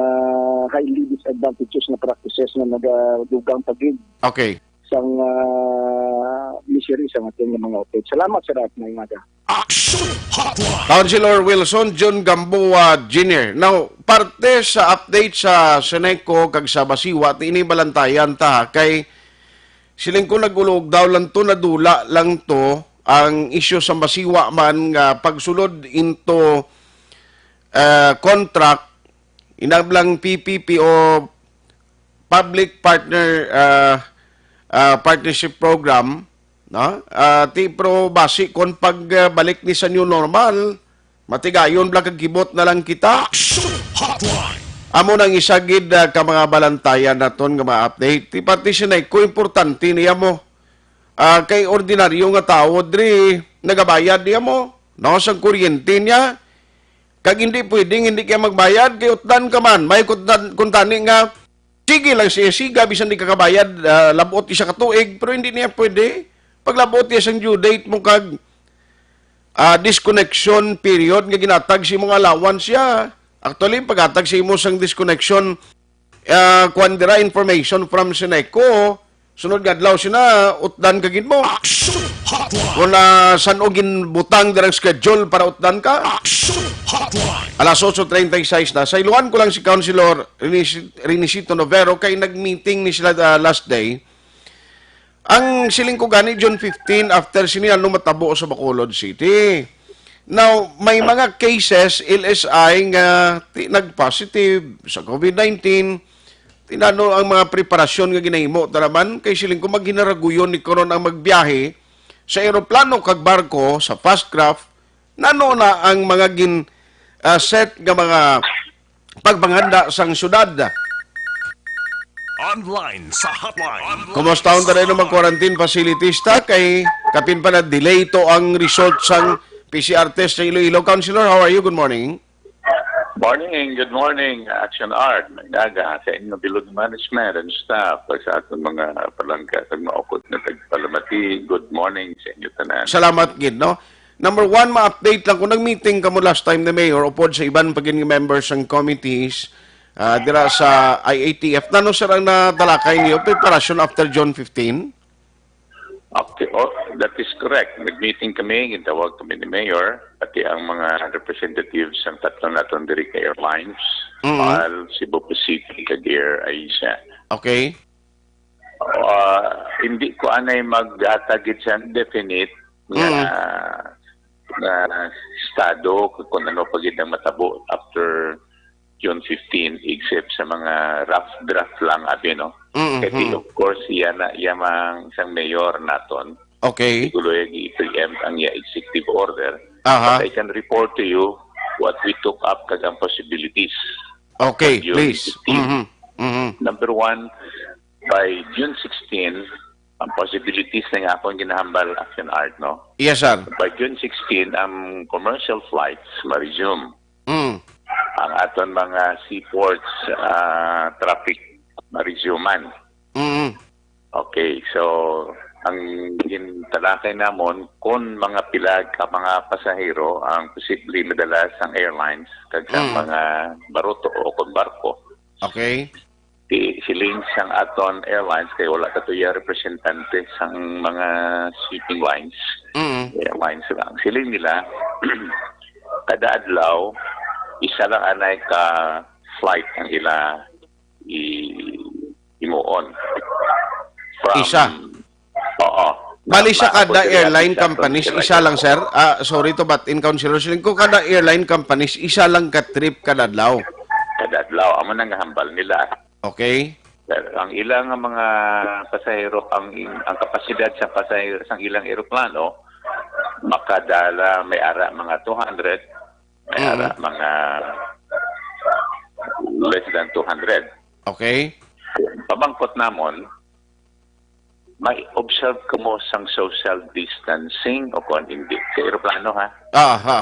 highly disadvantageous na practices na nagadugang pagid Okay. sang, ah, misery sa ating mga update. Salamat sa lahat, may umaga. Action Hotline. Councilor Wilson John Gamboa Junior. Now, parte sa update sa Seneco kag sa Basiwa, ti ini balantayan ta, kay siling ko nagulog daw lang to, nadula lang to, ang isyu sa Basiwa man nga pagsulod into, ah, contract, inablang P P P o public partner, ah, ah, partnership program, no? Ah, ti, pero basi kon pagbalik ni sa new normal, matigayon bala kag gibot na lang kita. Action Hotline. Amo nang isa gid, ah, ka mga balantayan naton nga mga update. Ti pati si Nico, importante niya mo. Ah, kay ordinaryo nga tawo diri nagabayad niya mo, no, sang kuryente niya. Kag hindi pwedeng hindi kaya magbayad, kay utdan ka man. May kung tan-, kung tani nga, sige lang siya, siga, bisan di ka kabayad, ah, labot isa ka tuig, pero hindi niya pwede. Paglabot niya sang due date mo kag, ah, disconnection period nga ginatag sa imong allowance siya. Actually, paghatag sa imo sang disconnection, ah, kuwan dira, information from Seneco, sunod nga adlaw sina, utdan ka gid mo. Action Hotline. Kung, ah, san-o ginbutang dirang schedule para utdan ka. Action Hotline. Alas otso treinta y seis na. Sa iluhan ko lang si Councilor Renis-, Renisito Novero kay nag-meeting ni sila, ah, last day. Ang siling ko gani, June fifteen, after sini, ano matabo sa Bacolod City? Now, may mga cases, L S I, nga ti-, nag-positive sa COVID nineteen. Tinano ang mga preparasyon nga ginahimo, tanaman, kay siling ko maghinaraguyon ni karon ang magbiyahe sa eroplano kag barko, sa fast craft, nano na ang mga gin, ah, set nga mga pagpanghanda sang syudad. Online sa hotline. Kumusta ang tanan ng mga quarantine facilities ta? Kay kapin pa na delay to ang result sang P C R test sa Iloilo. Councilor, how are you? Good morning. Morning, good morning, Action Art. May naga sa inyo bilog management and staff, pag sa aton mga palangga, sa mga ukod na tagpalamati, good morning sa inyo tanan. Salamat gid, no? Number one, ma-update lang kung nag-meeting kamo last time ni Mayor upod sa iban pa gid nga members sang committees, ah, dira sa I A T F. Nano, sir, ang natalakay niyo preparasyon after June fifteen? Okay, oh, that is correct. Nag-meeting kami, gintawag kami ni Mayor, pati ang mga representatives sang tatlo naton diri ka airlines, Mm. PAL, Cebu Pacific, kag Air Asia. Okay. Ah, hindi ko anay maghatag gid sang definite nga, Mm. nga estado kung ano pa gid ang matabo after June fifteen, except sa mga rough draft lang, abi, no? Mm-hmm. Kay di, of course, iya na, iya mang isang mayor naton. Okay. Siguro iya gi-preempt ang iya executive order. Aha. But I can report to you what we took up kag ang possibilities. Okay, June please. fifteen. Mm-hmm. Mm-hmm. Number one, by June sixteen, ang possibilities na nga akong ginahambal, Action Art, no? Yes, sir. By June sixteen, ang commercial flights ma-resume. Mm. Ang aton mga seaports, ah, traffic ma-resume man. Mm. Okay, so ang gintalakay namon kung mga pila ka mga pasahero ang posible madala sang airlines kag sa Mm. mga baruto o kung barko. Okay. Di siling sang aton airlines kay wala katuya representante sang mga shipping lines. Mm. Airlines lang. Siling nila, kada adlaw, isa lang anay ka flight ang ila i-, imuon. From, Isa? Oo. Bali, sa Ma-, kada consider airline natin sa companies, consider isa lang, sir. Ah, sorry to butt in, Councilor Siling. Kung kada airline companies, isa lang ka trip kada adlaw. Kada adlaw. Amo na nga hambal nila. Okay. Sir, ang ilang mga pasahero, ang, ang kapasidad sa pasahero, sa ilang eroplano, makadala may ara mga two hundred, may Mm. ara mga less than two hundred. Okay. Pamangkot namon, may observe kamo sang social distancing o kung hindi sa eroplano, ha? Aha.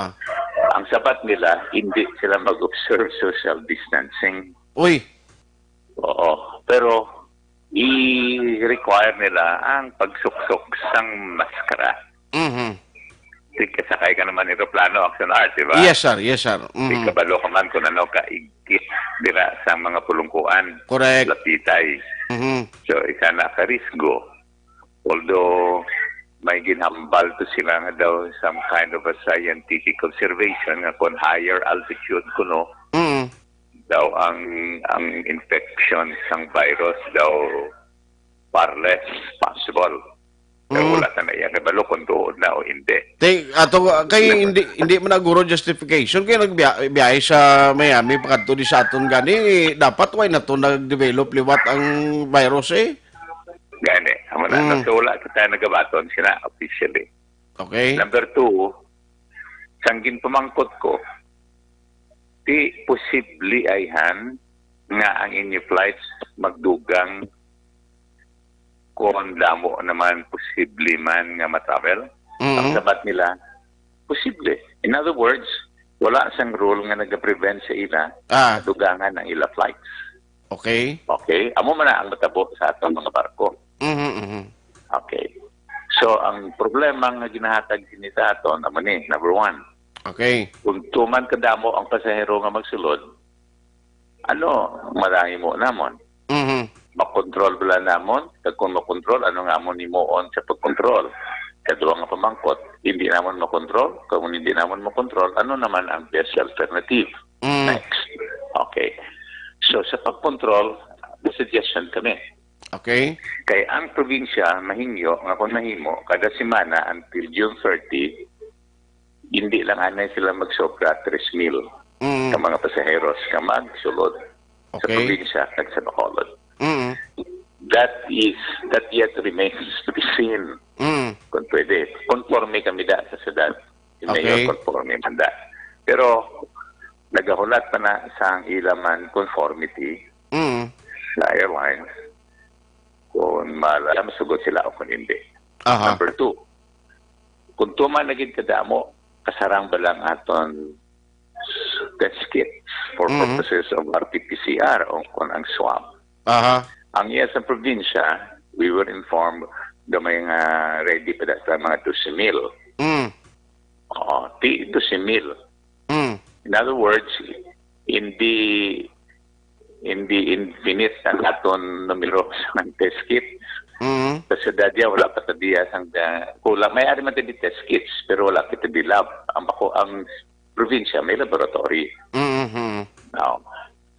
Ang sabat nila, hindi sila mag-observe social distancing. Uy. Oo. Pero, i-require nila ang pagsuksok sang maskara. Mhm. Tig kasakay ka naman eroplano, Action Art, di ba? Yes, sir. Yes, sir. Mhm. Tig kabalo ka man kung ano ka igkit dira sa mga pulungkuan. Correct. Lapitay. Mhm. So, isa na ka risgo. Although, may ginhambal to sila nga daw some kind of a scientific observation nga kung higher altitude kuno, Mhm. daw ang, ang infection sang virus daw far less possible. Pero Mm. wala ta na iya kabalo kung tuod na o hindi. Te, ato, kay Nag- hindi, hindi man na guro justification kay nagbiya-, biyahe sa Miami pakadto di sa aton gani, dapat wala na to nag-develop liwat ang virus, eh. Gani, amo na. Mm. So, wala kita nagabaton sila officially. Okay. Number two, sang ginpamangkot ko, di posible ayhan nga ang inyo flights magdugang kung damo naman posible man nga ma-travel? Mm. Ang sabat nila, posible. In other words, wala sang rule nga nag-prevent sa ila Ah. nga dugangan ang ila flights. Okay. Okay? Amo man na ang matabo sa atong mga barko. Mhm, mhm. Okay. So, ang problema nga ginahatag sini sa aton, amo ni, number one. Okay. Kung tuman kadamo ang pasahero nga magsulod, ano, marang imo namon. Mhm. Makontrol bala namon? Kag kung makontrol, ano nga amon himuon sa pagkontrol? Kadua nga pamangkot, hindi namon makontrol. Kung hindi namon makontrol, ano naman ang best alternative? Mm. Next. Okay. So, sa pagkontrol, may suggestion kami. Okay. Kay ang probinsya, mahingyo nga kung mahimo, kada semana until June thirty, hindi lang anay sila magsobra tres mil Mm. ka mga pasaheros ka magsulod sa Okay. probinsya kag sa Bacolod. Mm. That is, that yet remains to be seen. Mm. Kung pwede, konforme kami da sa syudad. Si Mayor, Okay. konforme man da. Pero nagahulat pa na sa ang ila man conformity Mm. sa airlines kung mala-, masugot sila o kung hindi. Aha. Number two, kung tuman na gid kadamo, kasarang ba lang aton test kits for Mhm. purposes of R T P C R o kung ang swab? Aha. Ang iya sa probinsya, we were informed nga may nga ready pa da sa mga dosi mil. Mm. Oo, ti dosi mil. Mm. In other words, hindi, hindi infinite ang aton numero sa mga test kit. Mm. Sa syudad ya, wala pa ta diya sang, ah, kulang. May ari man tayo di test kits, pero wala kita di lab. Ang bako, ang probinsya, may laboratory. Mm-hmm. Now,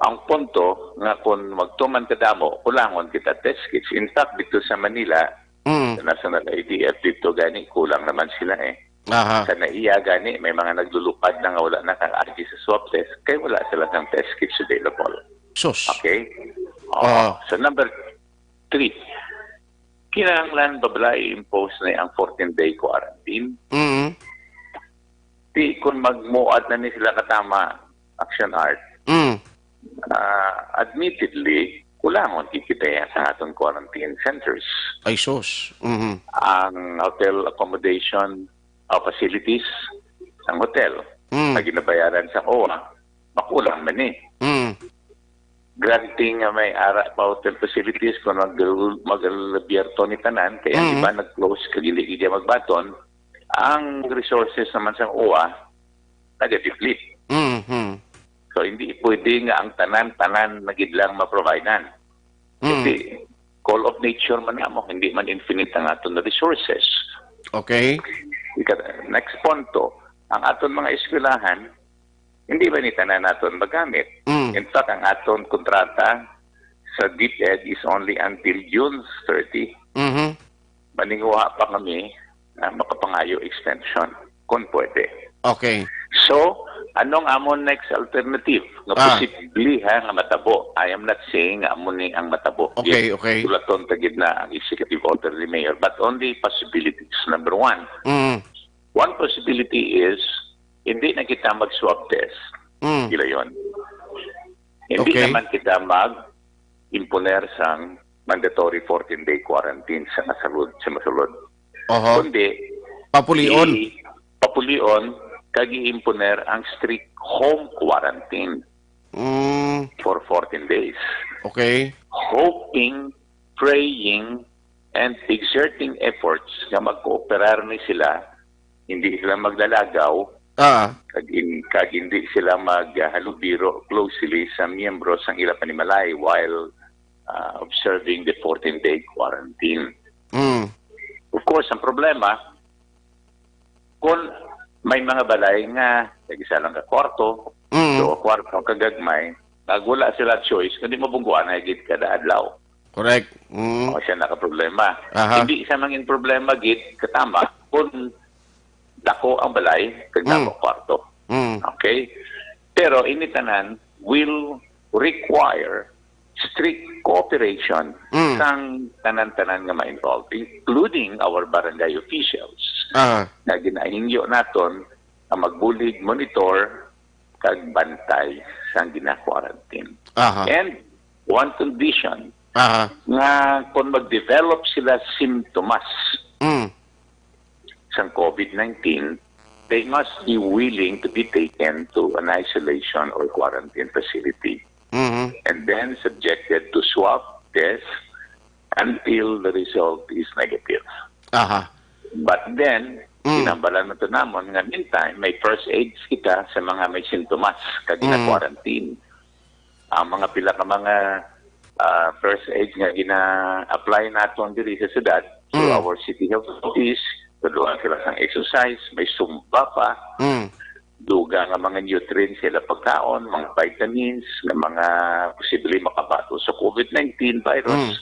Ang punto nga kung magtuman kadamo, kulangon kita test kits. In fact, dito sa Manila, Mm. sa National I D F, dito gani, kulang naman sila eh. Aha. Sa NAIA gani, may mga naglulupad na nga wala nakakaagi sa swab test, kay wala sila ng test kits available. Sus. Okay? Oo. Oo. So number three, kinahanglan ba bala i-impose na ang fourteen-day quarantine? Mm. Di kung magmuad na ni sila katama, Action Art, Mm. ah, admittedly, kulangon kikita sa aton quarantine centers. Ay sus. Mhm. Ang hotel accommodation, ah, facilities, ang hotel, Mm. na ginabayaran sa COA, makulang man eh. Mm. Granting nga may ara pa hotel facilities kung mag mag-abierto ni tanan, kaya ang Mm. iba nag-close kag hindi gid magbaton, ang resources naman sa COA nagadeplete. Mhm. So hindi pwede nga ang tanan-tanan na gid lang maprovidean. Mm. Kasi call of nature man namo, hindi man infinite ang aton na resources. Okay. Ika- Next punto, ang aton mga eskwelahan, hindi ba ni tanan naton magamit? Mm. In fact, ang aton kontrata sa DepEd is only until June thirty. Mhm. Maninguha pa kami na makapangayo extension, kung pwede. Okay. So, anong amon next alternative? Nga Ah. posible ha, nga matabo. I am not saying nga amo ni ang matabo. Okay, Yes, okay. Tulaton ta gid na ang executive order ni Mayor, but only possibilities. Number one. Mm. One possibility is, hindi na kita mag-swab test. Mm. Sila yun. Hindi Okay. naman kita mag-imponer sang mandatory fourteen-day quarantine sa masulod, sa masulod. Oho. Kundi, Papulion. i-, papulion, kag i-imponer ang strict home quarantine Mm. for fourteen days. Okay. Hoping, praying, and exerting efforts nga magkooperar ni sila, hindi sila maglalagaw, Ah. kag, in, kag hindi sila maghalubiro closely sa miyembro sang ila panimalay while ah, observing the fourteen-day quarantine. Mm. Of course, ang problema, kung may mga balay nga nag-isa lang ka kwarto, Mm. duha ka kwarto, kagagmay, nagwala sila choice, kundi mabungguan na gid kada adlaw. Correct. Mm. O siya nakaproblema. Aha. Hindi siya mangin problema gid katama kung dako ang balay kag Mm. dako kwarto. Mm. Okay? Pero ini tanan will require strict cooperation Mm. sang tanan-tanan nga ma-involve, including our barangay officials, Ah. nga ginahingyo naton nga magbulig, monitor, kag bantay sang gina-quarantine. Aha. And one condition Aha. nga kung mag-develop sila sintomas Mm. sang COVID nineteen, they must be willing to be taken to an isolation or quarantine facility Mhm. and then subjected to swab test until the result is negative. Aha. But then, Mm. ginambalan man to namon nga meantime, may first aids kita sa mga may sintomas kag Mm. gina-quarantine. Ang mga pila ka mga, ah, first aid nga gina-apply naton diri sa syudad, through Mm. our city health office, tuduan sila sang exercise, may zumba pa, Mm. dugang nga mga nutrients sila pagkaon, mga vitamins, nga mga posible makabato sa COVID nineteen virus, Mm.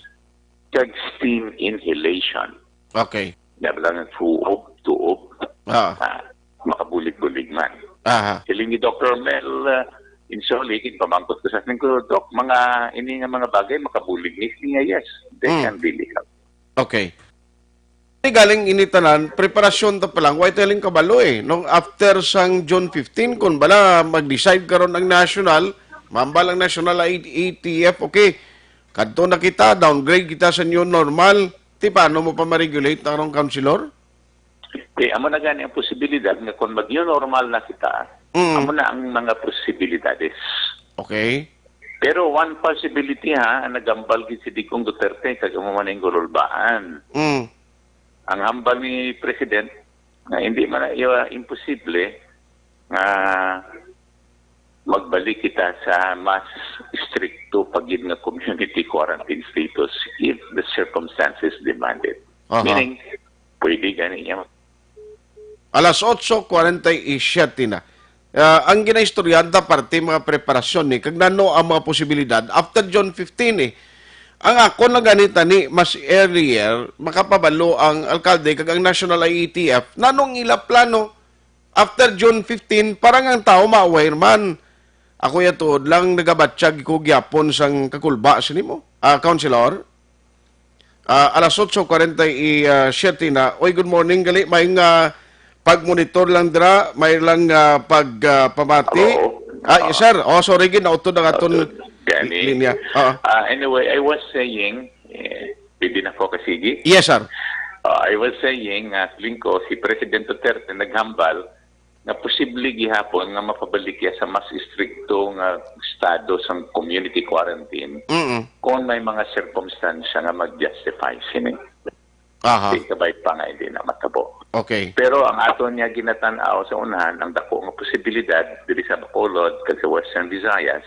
kag steam inhalation. Okay. Nga lang ang tuob, tuob, Ah. ah, makabulig-bulig man. Aha. Siling ni Doctor Mel, uh, Insoli, ginpamangkot ko sa siling ko, "Doc, mga ini nga mga bagay makabulig ni?" Siling niya, "Yes, they Mm. can really help." Okay. Di galing ini tanan, preparasyon ta pa lang, way ta lang kabalo eh. No, after sang June fifteen, kung bala mag-decide karon ang national, mambal ang national A T F, okay, kadto na kita, downgrade kita sa new normal. Ti paano mo pa ma-regulate ang councilor? Kaya amo na gani ang posibilidad nga kung mag-new normal na kita, Mm. amo na ang mga posibilidades. Okay. Pero one possibility ha, ang nagambal gid si Digong Duterte, kag amo man ang gululbaan. Mm. Ang hambal ni President, nga hindi man na iya imposible nga magbalik kita sa mas stricto pa gid nga community quarantine status if the circumstances demand it. Aha. Meaning, pwede gani niya. Alas otso kwarenta y siyete na. Ah, ang ginaistoryahan ta parte mga preparasyon ni, kag nano ang mga posibilidad after June fifteen eh. Ang akon lang gani tani, mas earlier makapabalo ang alkalde kag ang National I A T F nanong ila plano after June fifteen para nga ang tawo ma-aware man. Ako ya tuod lang nagabatyag ko gyapon sang kakulba sini mo. Ah, Councilor? Ah, alas otso kwarenta y siete na. Oy, good morning. Gali, may nga pagmonitor lang dira, may lang ah, pag ah, pamati. Hello? Ah, yes, sir. Oh, sorry, gid nautod ang aton Gani. linya. Ah, Ah, anyway, I was saying, eh, pwede na ko kasigi? yes, sir. Ah, I was saying, uh, feeling ko, si President Duterte naghambal nga posible gihapon nga mapabalik iya sa mas istrikto nga estado sang community quarantine Mm. kung may mga sirkumstansya nga mag-justify sini. Aha. Di kabay pa nga hindi na matabo. Okay. Pero ang aton niya ginatan-aw sa unahan, ang dako nga posibilidad diri sa Bacolod kag sa Western Visayas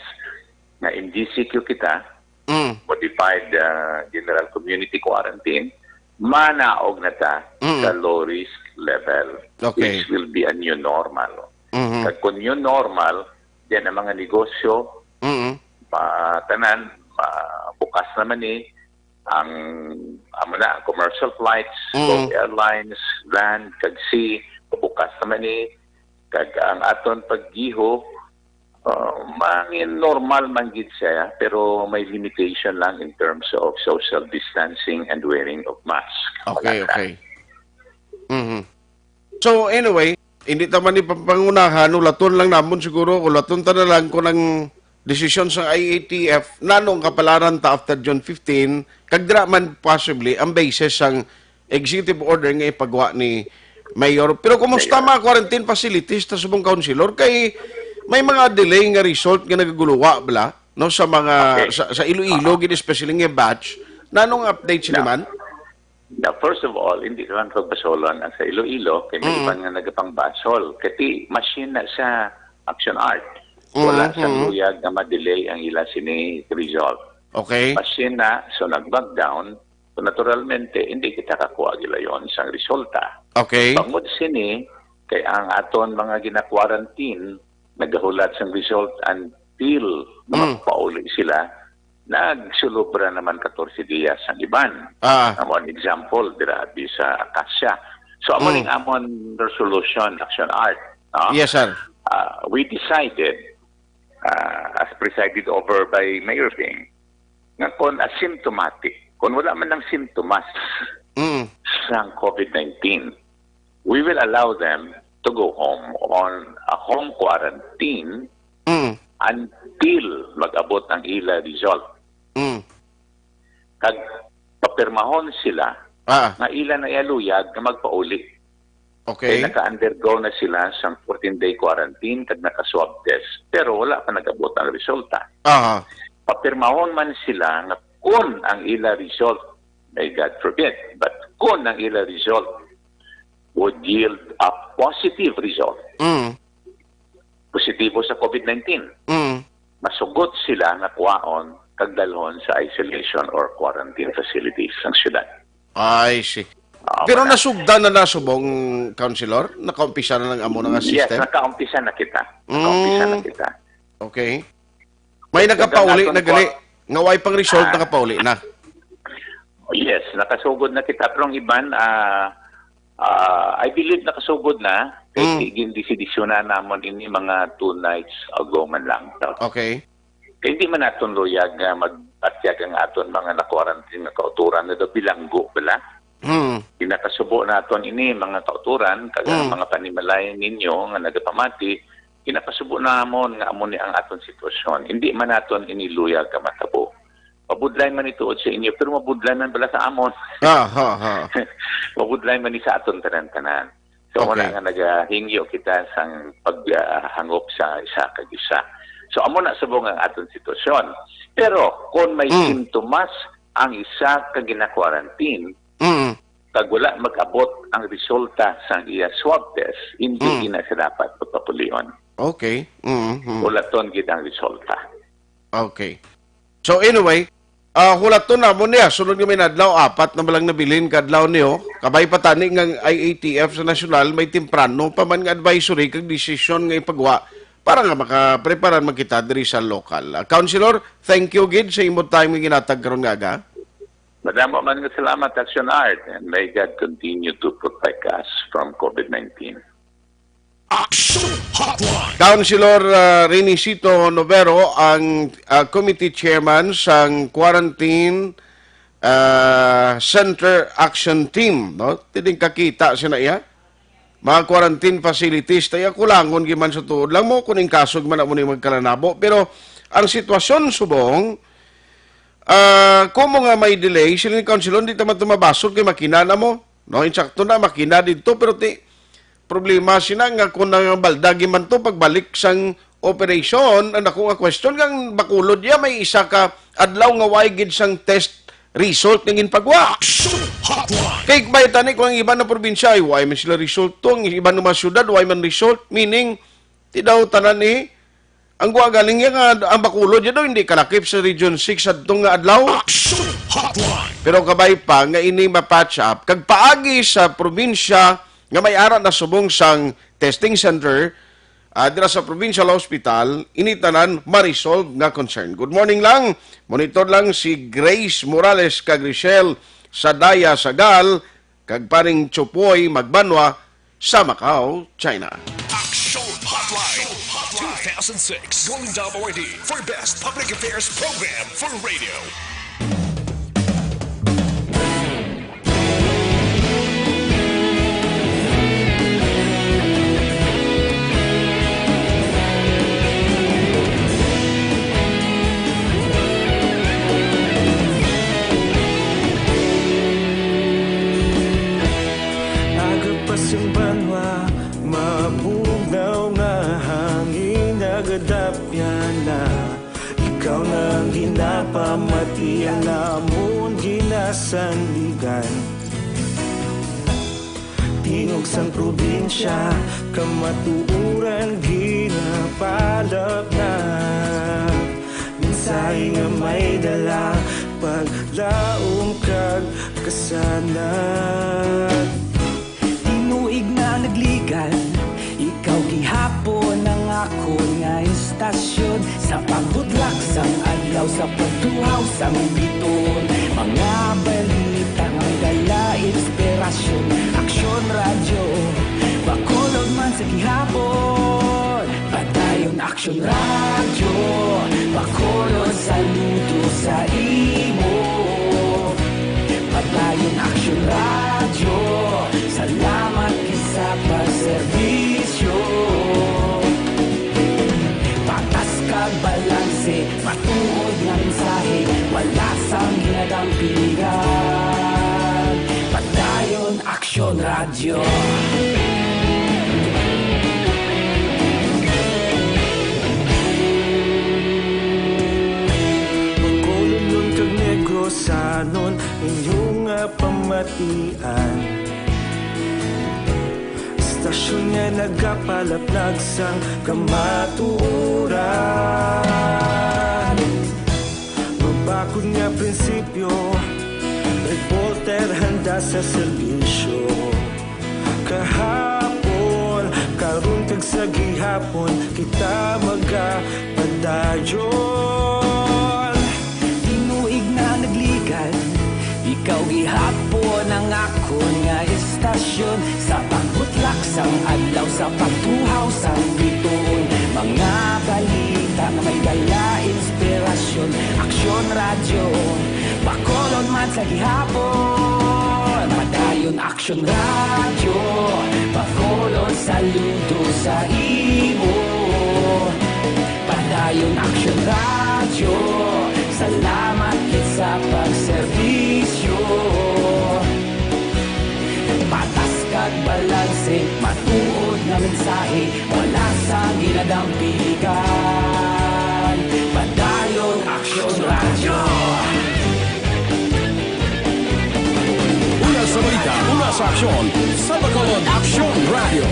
nga M D C Q kita, Mm. modified uh, general community quarantine, manaog na ta Mm. sa low risk level, Okay. which will be a new normal. Mhm. Kag kung new normal, then ang mga negosyo, Mm. ma, tanan, ma, bukas naman ni ang amo na, ang commercial flights, Mm. both airlines, land, kag sea, bukas naman ni kag ang aton paggiho, uh, mangin normal man gid siya, pero may limitation lang in terms of social distancing and wearing of mask. Okay, Wala na. Okay. Mhm. So anyway, hindi ta man ipapangunahan, ulaton lang namon siguro, ulaton ta na lang kung ang desisyon sa I A T F, nanong kapalaran ta after June fifteen, kag dira man possibly ang basis sang executive order nga ipagwa ni Mayor. Pero kumusta Mayor. Mga quarantine facilities ta subong, Councilor? Kay may mga delay nga result nga nagaguluwa bala, no, sa mga Okay. sa, sa Iloilo, gid especially nga batch. Nanong update sila No. man? Now, first of all, hindi naman pagbasolon ang sa Iloilo, kay may Mm. iban nga nagapangbasol. Kati machine na sa Action Art. Wala Mm, sa mm. luyag nga ma-delay ang ila sini result. Okay. Machine na, so nag-back down. So naturalmente, hindi kita kakuha gilayon sang resulta. Okay. Bangod sini, kay ang aton mga gina-quarantine, nagahulat sang result until Mm. magpauli sila, nagsulubra naman katorse dias ang iban. Ah, Ang one example, dira di sa Acacia. So, amo Mm. ning amon resolution, Action Art. No? yes, sir. Ah, we decided, ah, as presided over by Mayor Ping, nga kung asymptomatic, kung wala man ang sintomas Mm. sang COVID nineteen, we will allow them to go home on a home quarantine Mm. until mag-abot ang ila result. Mm. Kag papirmahon sila Ah, nga ila na iyaluyag nga magpauli. Kay okay. naka-undergo na sila sang fourteen-day quarantine kag naka-swab test, pero wala pa nag-abot ang resulta. Aha. Papirmahon man sila nga kun ang ila result, may God forbid, but kun ang ila result would yield a positive result, Mm. positibo sa COVID nineteen, Mm. masugot sila nga kuwaon kag dalhon sa isolation or quarantine facilities sang syudad. I see. Ah, Pero wala. Nasugdan na na subong, Councilor? Nakaumpisa na lang amo na nga Yes, system? Nakaumpisa na kita. Nakaumpisa na Mm. kita. Okay. May Kag nakapauli ang na gali. aton Nga way pang result, Ah. nakapauli na. Yes, nakasugod na kita. Pero ang iban, ah, ah, I believe nakasugod na. Kay Mm. gin-, gindesisyunan namon ini mga two nights ago man lang. So, Okay. kay hindi man naton luyag nga magpatyag ang aton mga na-quarantine nga kauturan na daw bilanggo bala. Hmm. Ginakasubo naton ini, mga kauturan, kag ang Mm. mga panimalay ninyo nga nagapamati, ginakasubo namon nga amo ni ang aton sitwasyon. Hindi man naton ini luyag nga matabo. Mabudlay man ni tuod sa inyo, pero mabudlay man bala sa amon. Ah, ha, ha. Mabudlay man ni sa aton tanan-tanan. So, Okay. Wala nga nagahingyo kita sang paghangop sa isa kag isa. So, amo na subong ang aton sitwasyon. Pero, kung may Mm. sintomas ang isa ka gina-quarantine, Mm. kag wala mag-abot ang resulta sang iya swab test, hindi Mm. gina siya dapat pagpapulion. Okay. Mm, mm. Ulaton gid ang resulta. Okay. So anyway, Ah, hulaton namon niya, sunod nga may adlaw, apat na man lang nabilin ka adlaw niyo. Kabay pa tani nga ang I A T F sa nasyonal may temprano pa man nga advisory kag desisyon nga ipagwa para nga makaprepara man kita diri sa lokal. Ah, Councilor, thank you gid sa imo time nga ginatag karon nga aga. Madamo man nga salamat, Action Art, and may God continue to protect us from COVID nineteen. Action Hotline. Councilor, ah, Renisito Novero ang, ah, committee chairman sang quarantine, ah, center action team, no? Tining kakita sina iya. Mga quarantine facilities, tayo kulangon giman sa tuod lang mo kung ing kasog man amo ni magkalanabo. Pero ang sitwasyon subong, ah, kung mo nga may delay, sila ni Councilor, di ta man tumabasog kay makina na mo. No, insakto na, makina didto, pero ti, problema sina nga kung nangabalda giman to pagbalik sang operasyon, ang ako nga question, nga ang Bacolod ya may isa ka adlaw nga way gid sang test result nga ginpagwa. Action Hotline. Kay may tani kung ang iban nga probinsya ay way man sila result to, ang iban nga mga syudad way man result, meaning ti daw tanan ni ang gwa galing ya nga ang Bacolod ya daw hindi kalakip sa Region six adto nga adlaw. Action Hotline. Pero kabay pa nga ini ma-patch up kag paagi sa probinsya nga may ara na subong sang testing center, ah, dira sa provincial hospital, ini tanan ma-resolve nga concern. Good morning lang. Monitor lang si Grace Morales kag Richelle Sadaya Sagal kag paring Chupoy Magbanwa sa Macau, China. Action Hotline two thousand six Golden Dove Awardee for Best Public Affairs Program for Radio. Aga pa sing banwa, mabugnaw nga hangin nagadapyan na. Ikaw na ang ginapamatian namon ginasandigan. Tingog sang probinsya, kamatuoran ginapalapnag. Mensahe nga may dala, paglaom kag kasanag. Tinuig na nagligal, ikaw gihapon ang akon nga istasyon. Sa pagbutlak sang adlaw, sa pagtuhaw sang bituon, mga balita nga may dala inspirasyon. Aksyon Radyo, Bacolod man sa gihapon. Padayon Aksyon Radyo, Bacolod, saludo sa imo. Padayon Aksyon Radyo, salamat gid sa pagserbisyo. Patas kag balanse, matuod nga mensahe, wala sang ginadampigan. Padayon Aksyon Radyo. Bacolodnon kag Negrosanon, inyo nga pamatian. Istasyon nga nagapalaplag sang kamatuoran. Mabakod nga prinsipyo, reporter handa sa serbisyo. Kahapon, karon kag sa gihapon, kita magapadayon. Tinuig na nagligal, ikaw gihapon ang akon nga istasyon. Sa pagbutlak sang adlaw, sa pagtuhaw sang bituon, mga balita nga may dala inspirasyon. Aksyon Radyo, Bacolod man sa gihapon. Padayon Aksyon Radyo, Bacolod, saludo sa imo. Padayon Aksyon Radyo, salamat gid sa pagserbisyo. Patas kag balanse, matuod nga mensahe, wala sang ginadampigan. Padayon Aksyon Radyo. Una sa balita, una sa aksyon, sa Bacolod, Aksyon Radyo.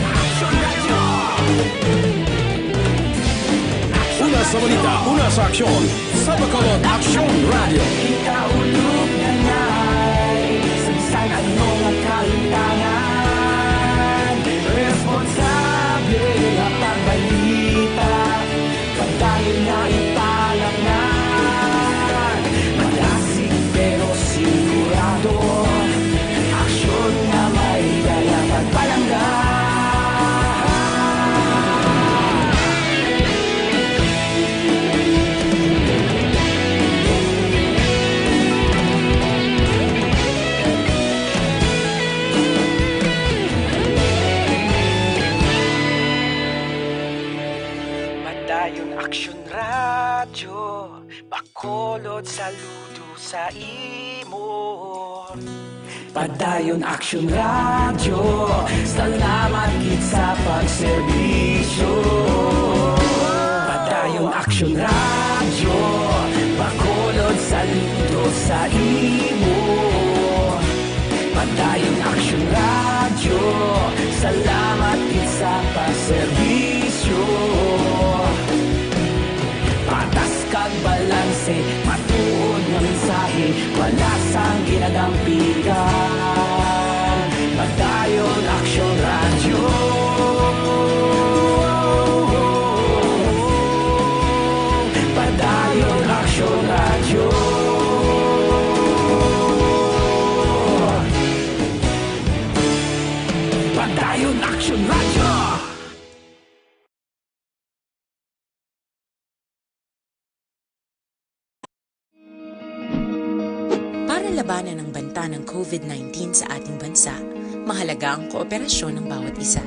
Una sa balita, una sa aksyon, Sa Bacolod Aksyon Radio. Ikaulog na ngay, sa bisan ano nga kahitangan, responsable nga pagbalita, padayon nga ipalangag, malasig pero sigurado, aksyon nga may dala pagpalangga. Padayon Aksyon Radyo, Bacolod, saludo sa imo. Padayon Aksyon Radyo, salamat gid sa pagserbisyo. Padayon Aksyon Radyo, Bacolod, saludo sa imo. Padayon Aksyon Radyo, salamat gid sa pagserbisyo. Patas kag balanse, matuod nga mensahe, wala sang ginadampigan. Padayon Aksyon Radyo. Padayon Aksyon Radyo. Padayon Aksyon Radyo. Para labanan ang banta ng COVID nineteen sa ating bansa, mahalaga ang kooperasyon ng bawat isa.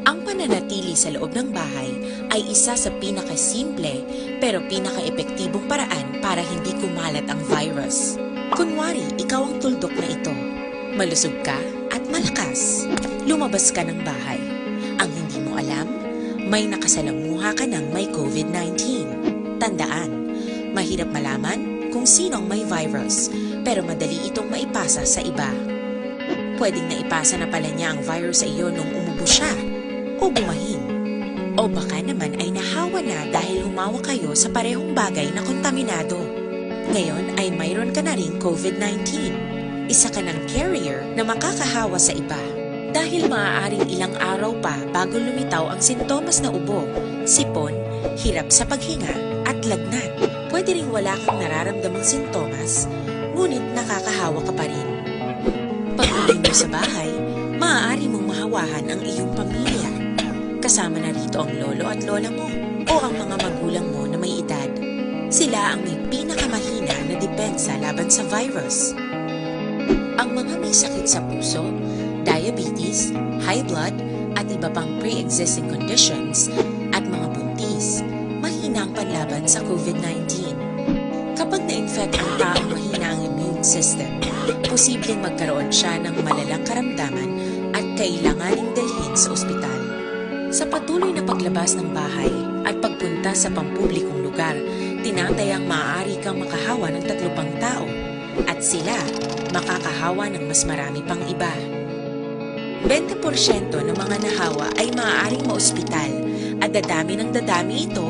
Ang pananatili sa loob ng bahay ay isa sa pinakasimple pero pinakaepektibong paraan para hindi kumalat ang virus. Kunwari, ikaw ang tuldok na ito. Malusog ka at malakas. Lumabas ka ng bahay. Ang hindi mo alam, may nakasalamuha ka ng may COVID nineteen. Tandaan, mahirap malaman kung sino ang may virus, pero madali itong maipasa sa iba. Pwedeng naipasa na pala niya ang virus sa iyo nung umubo siya o bumahin. O baka naman ay nahawa na dahil humawak kayo sa parehong bagay na kontaminado. Ngayon ay mayroon ka na ring COVID nineteen. Isa ka ng carrier na makakahawa sa iba. Dahil maaaring ilang araw pa bago lumitaw ang sintomas na ubo, sipon, hirap sa paghinga, at lagnat. Pwede ring wala kang nararamdamang sintomas, ngunit nakakahawa ka pa rin. Pag-uwi mo sa bahay, maaari mong mahawahan ang iyong pamilya. Kasama na rito ang lolo at lola mo o ang mga magulang mo na may edad. Sila ang may pinakamahina na depensa laban sa virus. Ang mga may sakit sa puso, diabetes, high blood, at iba pang pre-existing conditions, at mga buntis, mahina ang panlaban sa COVID nineteen. Kapag na-infect ang taong mahina ang immune system, posibleng magkaroon siya ng malalang karamdaman at kailanganing dalhin sa ospital. Sa patuloy na paglabas ng bahay at pagpunta sa pampublikong lugar, tinatayang maaari kang makahawa ng tatlo pang tao, at sila makakahawa ng mas marami pang iba. Bente porsyento ng mga nahawa ay maaaring maospital, at dadami ng dadami ito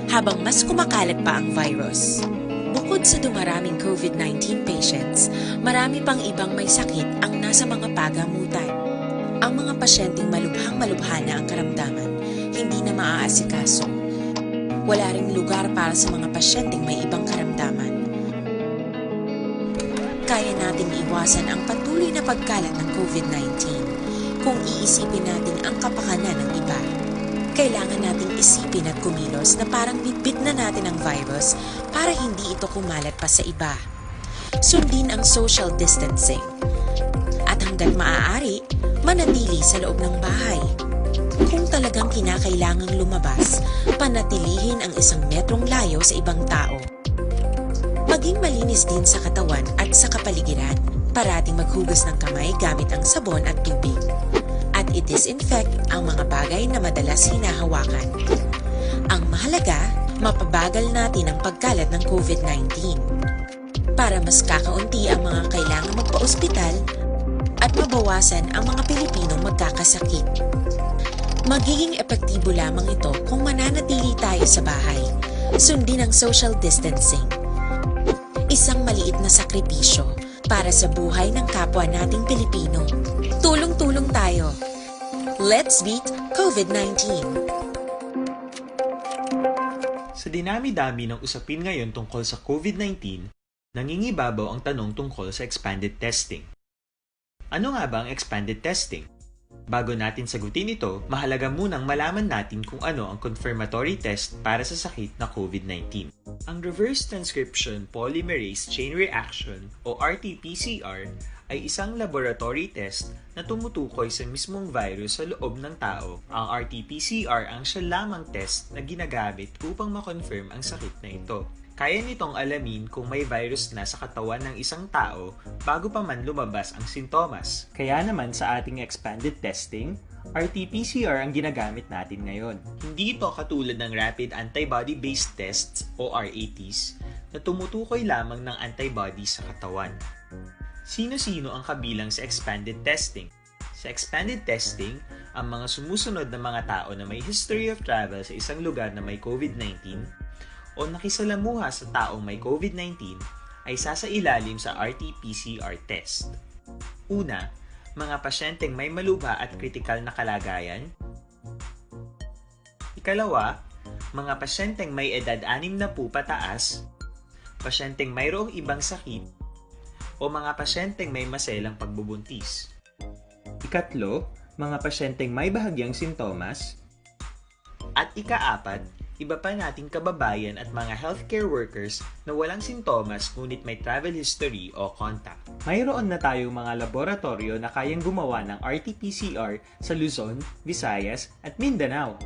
habang mas kumakalat pa ang virus. Bukod sa dumaraming COVID nineteen patients, marami pang ibang may sakit ang nasa mga pagamutan. Ang mga pasyenteng malubhang-malubha na ang karamdaman, hindi na maaasikaso. Wala ring lugar para sa mga pasyenteng may ibang karamdaman. Kaya nating iwasan ang patuloy na pagkalat ng COVID nineteen kung iisipin natin ang kapakanan ng iba. Kailangan nating isipin at kumilos na parang bitbit na natin ang virus para hindi ito kumalat pa sa iba. Sundin ang social distancing. At hanggat maaari, manatili sa loob ng bahay. Kung talagang kinakailangang lumabas, panatilihin ang isang metrong layo sa ibang tao. Maging malinis din sa katawan at sa kapaligiran. Parating maghugas ng kamay gamit ang sabon at tubig. At i-disinfect ang mga bagay na madalas hinahawakan. Ang mahalaga, mapabagal natin ang pagkalat ng COVID nineteen. Para mas kakaunti ang mga kailangang magpaospital at mabawasan ang mga Pilipinong magkakasakit. Magiging epektibo lamang ito kung mananatili tayo sa bahay. Sundin ang social distancing. Isang maliit na sakripisyo para sa buhay ng kapwa nating Pilipino. Tulong-tulong tayo. Let's beat COVID nineteen. Sa dinami-dami ng usapin ngayon tungkol sa COVID nineteen, nangingibabaw ang tanong tungkol sa expanded testing. Ano nga ba ang expanded testing? Bago natin sagutin ito, mahalaga munang malaman natin kung ano ang confirmatory test para sa sakit na COVID nineteen. Ang reverse transcription polymerase chain reaction o R T P C R ay isang laboratory test na tumutukoy sa mismong virus sa loob ng tao. Ang R T P C R ang siya lamang test na ginagamit upang ma-confirm ang sakit na ito. Kaya nitong alamin kung may virus na sa katawan ng isang tao bago pa man lumabas ang sintomas. Kaya naman sa ating expanded testing, R T P C R ang ginagamit natin ngayon. Hindi ito katulad ng rapid antibody-based tests o R A Ts na tumutukoy lamang ng antibodies sa katawan. Sino-sino ang kabilang sa expanded testing? Sa expanded testing, ang mga sumusunod na mga tao na may history of travel sa isang lugar na may COVID nineteen o nakisalamuha sa taong may COVID nineteen ay sasailalim sa R T P C R test. Una, mga pasyenteng may malubha at kritikal na kalagayan. Ikalawa, mga pasyenteng may edad anim na po pataas, pasyenteng mayroong ibang sakit, o mga pasyenteng may maselang pagbubuntis. Ikatlo, mga pasyenteng may bahagyang sintomas. At ikaapat, iba pa nating kababayan at mga healthcare workers na walang sintomas ngunit may travel history o contact. Mayroon na tayong mga laboratoryo na kayang gumawa ng R T P C R sa Luzon, Visayas, at Mindanao.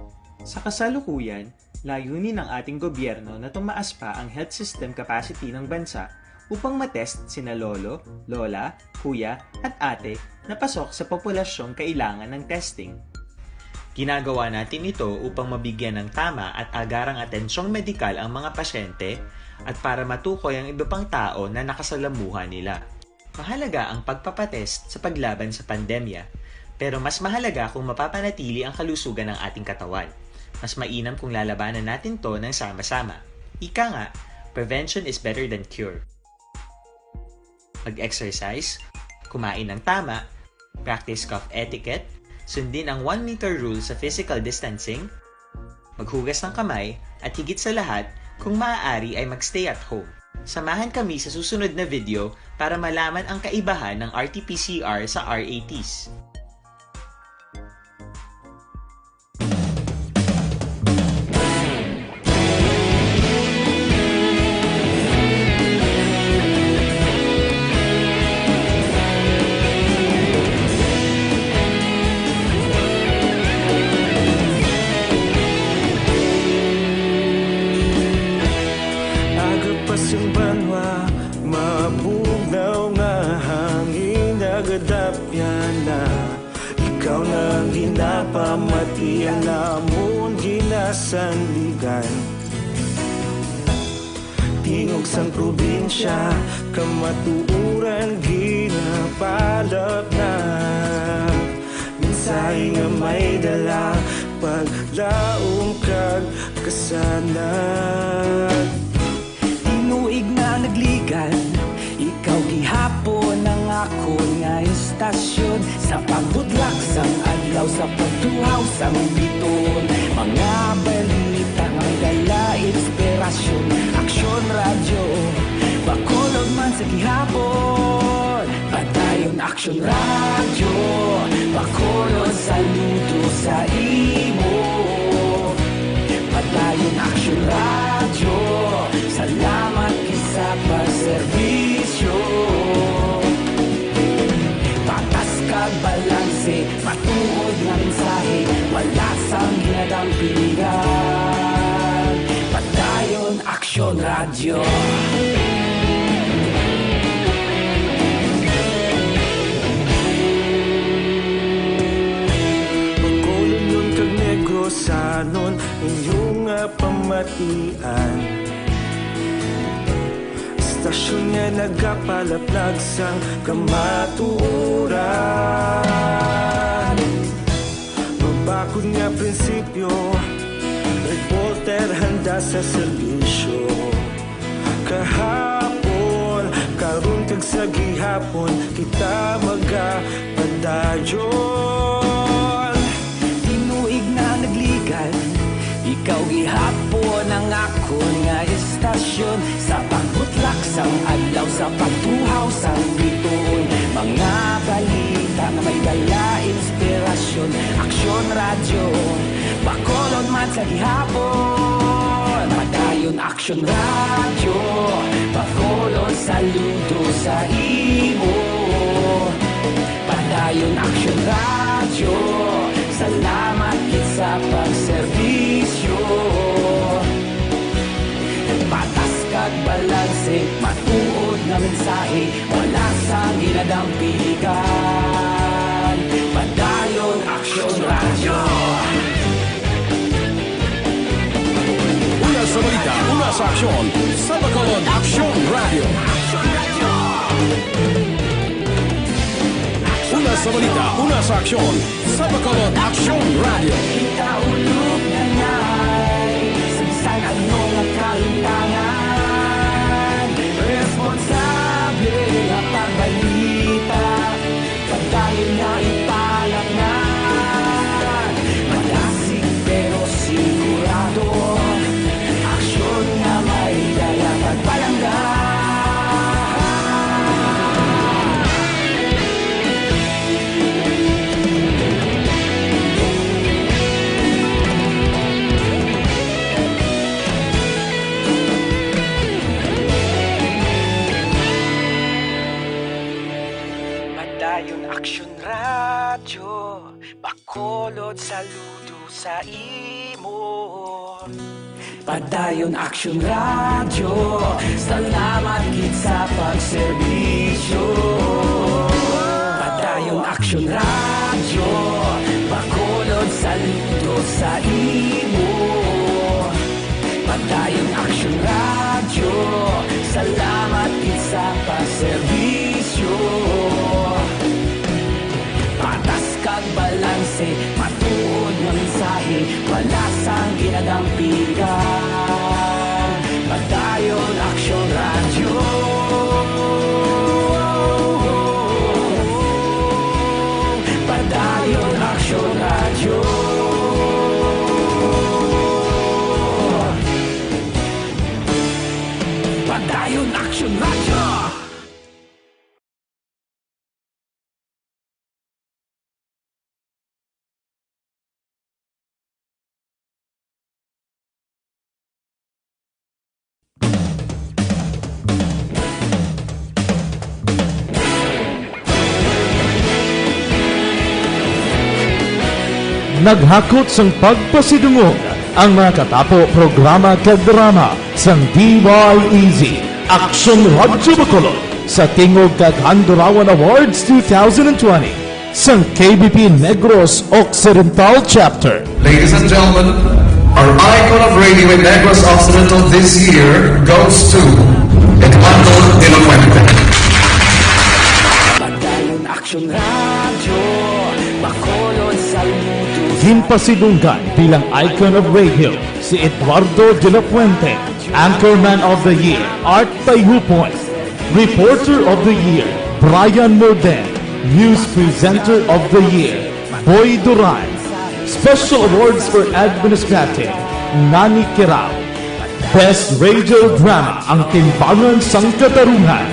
Sa kasalukuyan, layunin ng ating gobyerno na tumaas pa ang health system capacity ng bansa upang matest sina lolo, lola, kuya, at ate na pasok sa populasyong kailangan ng testing. Ginagawa natin ito upang mabigyan ng tama at agarang atensyong medikal ang mga pasyente at para matukoy ang iba pang tao na nakasalamuha nila. Mahalaga ang pagpapatest sa paglaban sa pandemya, pero mas mahalaga kung mapapanatili ang kalusugan ng ating katawan. Mas mainam kung lalabanan natin to ng sama-sama. Ika nga, prevention is better than cure. Mag-exercise, kumain ng tama, practice cough etiquette, sundin ang one meter rule sa physical distancing, maghugas ng kamay, at higit sa lahat, kung maaari ay mag-stay at home. Samahan kami sa susunod na video para malaman ang kaibahan ng R T P C R sa R A Ts. Agapas ang banwa, mabugnaw nga hangin, nagadapyan na. Ikaw na ang ginapamati, ang amon ginasanligan. Tingog sang probinsya, kamatuoran ginapalapnag. Mensahe nga may dala, paglaom kag kasanag. Tinuig na nagligan, ikaw gihapon ang akon nga istasyon. Sa pagbudlak sang adlaw, sa pagtuhaw sang biton, mga balita may dala inspirasyon. Aksyon Radyo, Bacolod man sa gihapon. Padayon Aksyon Radyo, Bacolod, saludo sa imo. Padayon Aksyon Radyo, salamat kisa pagserbisyo. Patas kag balanse, matuod nga mensahe, wala sang ginadampigan. Padayon Aksyon Radyo. Bacolodnon kag Negrosanon, inyo nga pamatian. Istasyon nga nagapalaplag sang kamatuoran. Mabakod nga prinsipyo, reporter handa sa serbisyo. Kahapon, karon kag sa gihapon, kita magapadayon. Tinuig na nagligan, ikaw gihapon ang akon nga estasyon. Sa pagbutlak sang adlaw, sa pagtuhaw sang bituon, mga balita nga may dala inspirasyon. Aksyon Radyo, Bacolod man sa gihapon. Padayon Aksyon Radyo, Bacolod saludo sa imo. Padayon Aksyon Radyo, salamat gid sa pagserbisyo. Patas kag balanse, matuod nga mensahe, wala sang ginadampigan. Padayon Aksyon Radyo. Una sa balita, una sa aksyon, sa Bacolod Aksyon Radyo. Una sa balita, una sa aksyon, sa Bacolod Aksyon Radyo. Kita ulog na ngay, sa bisan ano nga kalimtangan, responsable nga pagbalita. Padayon nga ipalatngan, malasig pero sigurado. Aksyon nga may dala pagpalangga. Padayon Aksyon Radyo, Bacolod saludo sa imo. Padayon Aksyon Radyo, salamat gid sa pagserbisyo. Padayon Aksyon Radyo, Bacolod saludo sa imo. Padayon Aksyon Radyo, salamat gid sa pagserbisyo. Patas kag balanse, matuod nga mensahe, wala sang ginadampigan. Padayon Aksyon Radyo. Padayon Aksyon Radyo. Padayon Aksyon Radyo. Naghakot sang pagpasidungog ang mga katapo, programa kag drama sang D Y E Z, Aksyon Radyo Bacolod, sa tingog kag Handurawan Awards two thousand twenty sang K B P Negros Occidental Chapter. Ladies and gentlemen, our icon of radio in Negros Occidental this year goes to Eduardo de la Fuente. Padayon Aksyon Radyo, Bacolod saludo. Ginpasidunggan bilang icon of radio si Eduardo de la Fuente, Anchorman of the Year, Art Tayupoy, Reporter of the Year, Brian Morden, News Presenter of the Year, Boy Duran, Special Awards for Administrative, Nani Kirao, Best Radio Drama, Ang Timbangan sang Katarungan,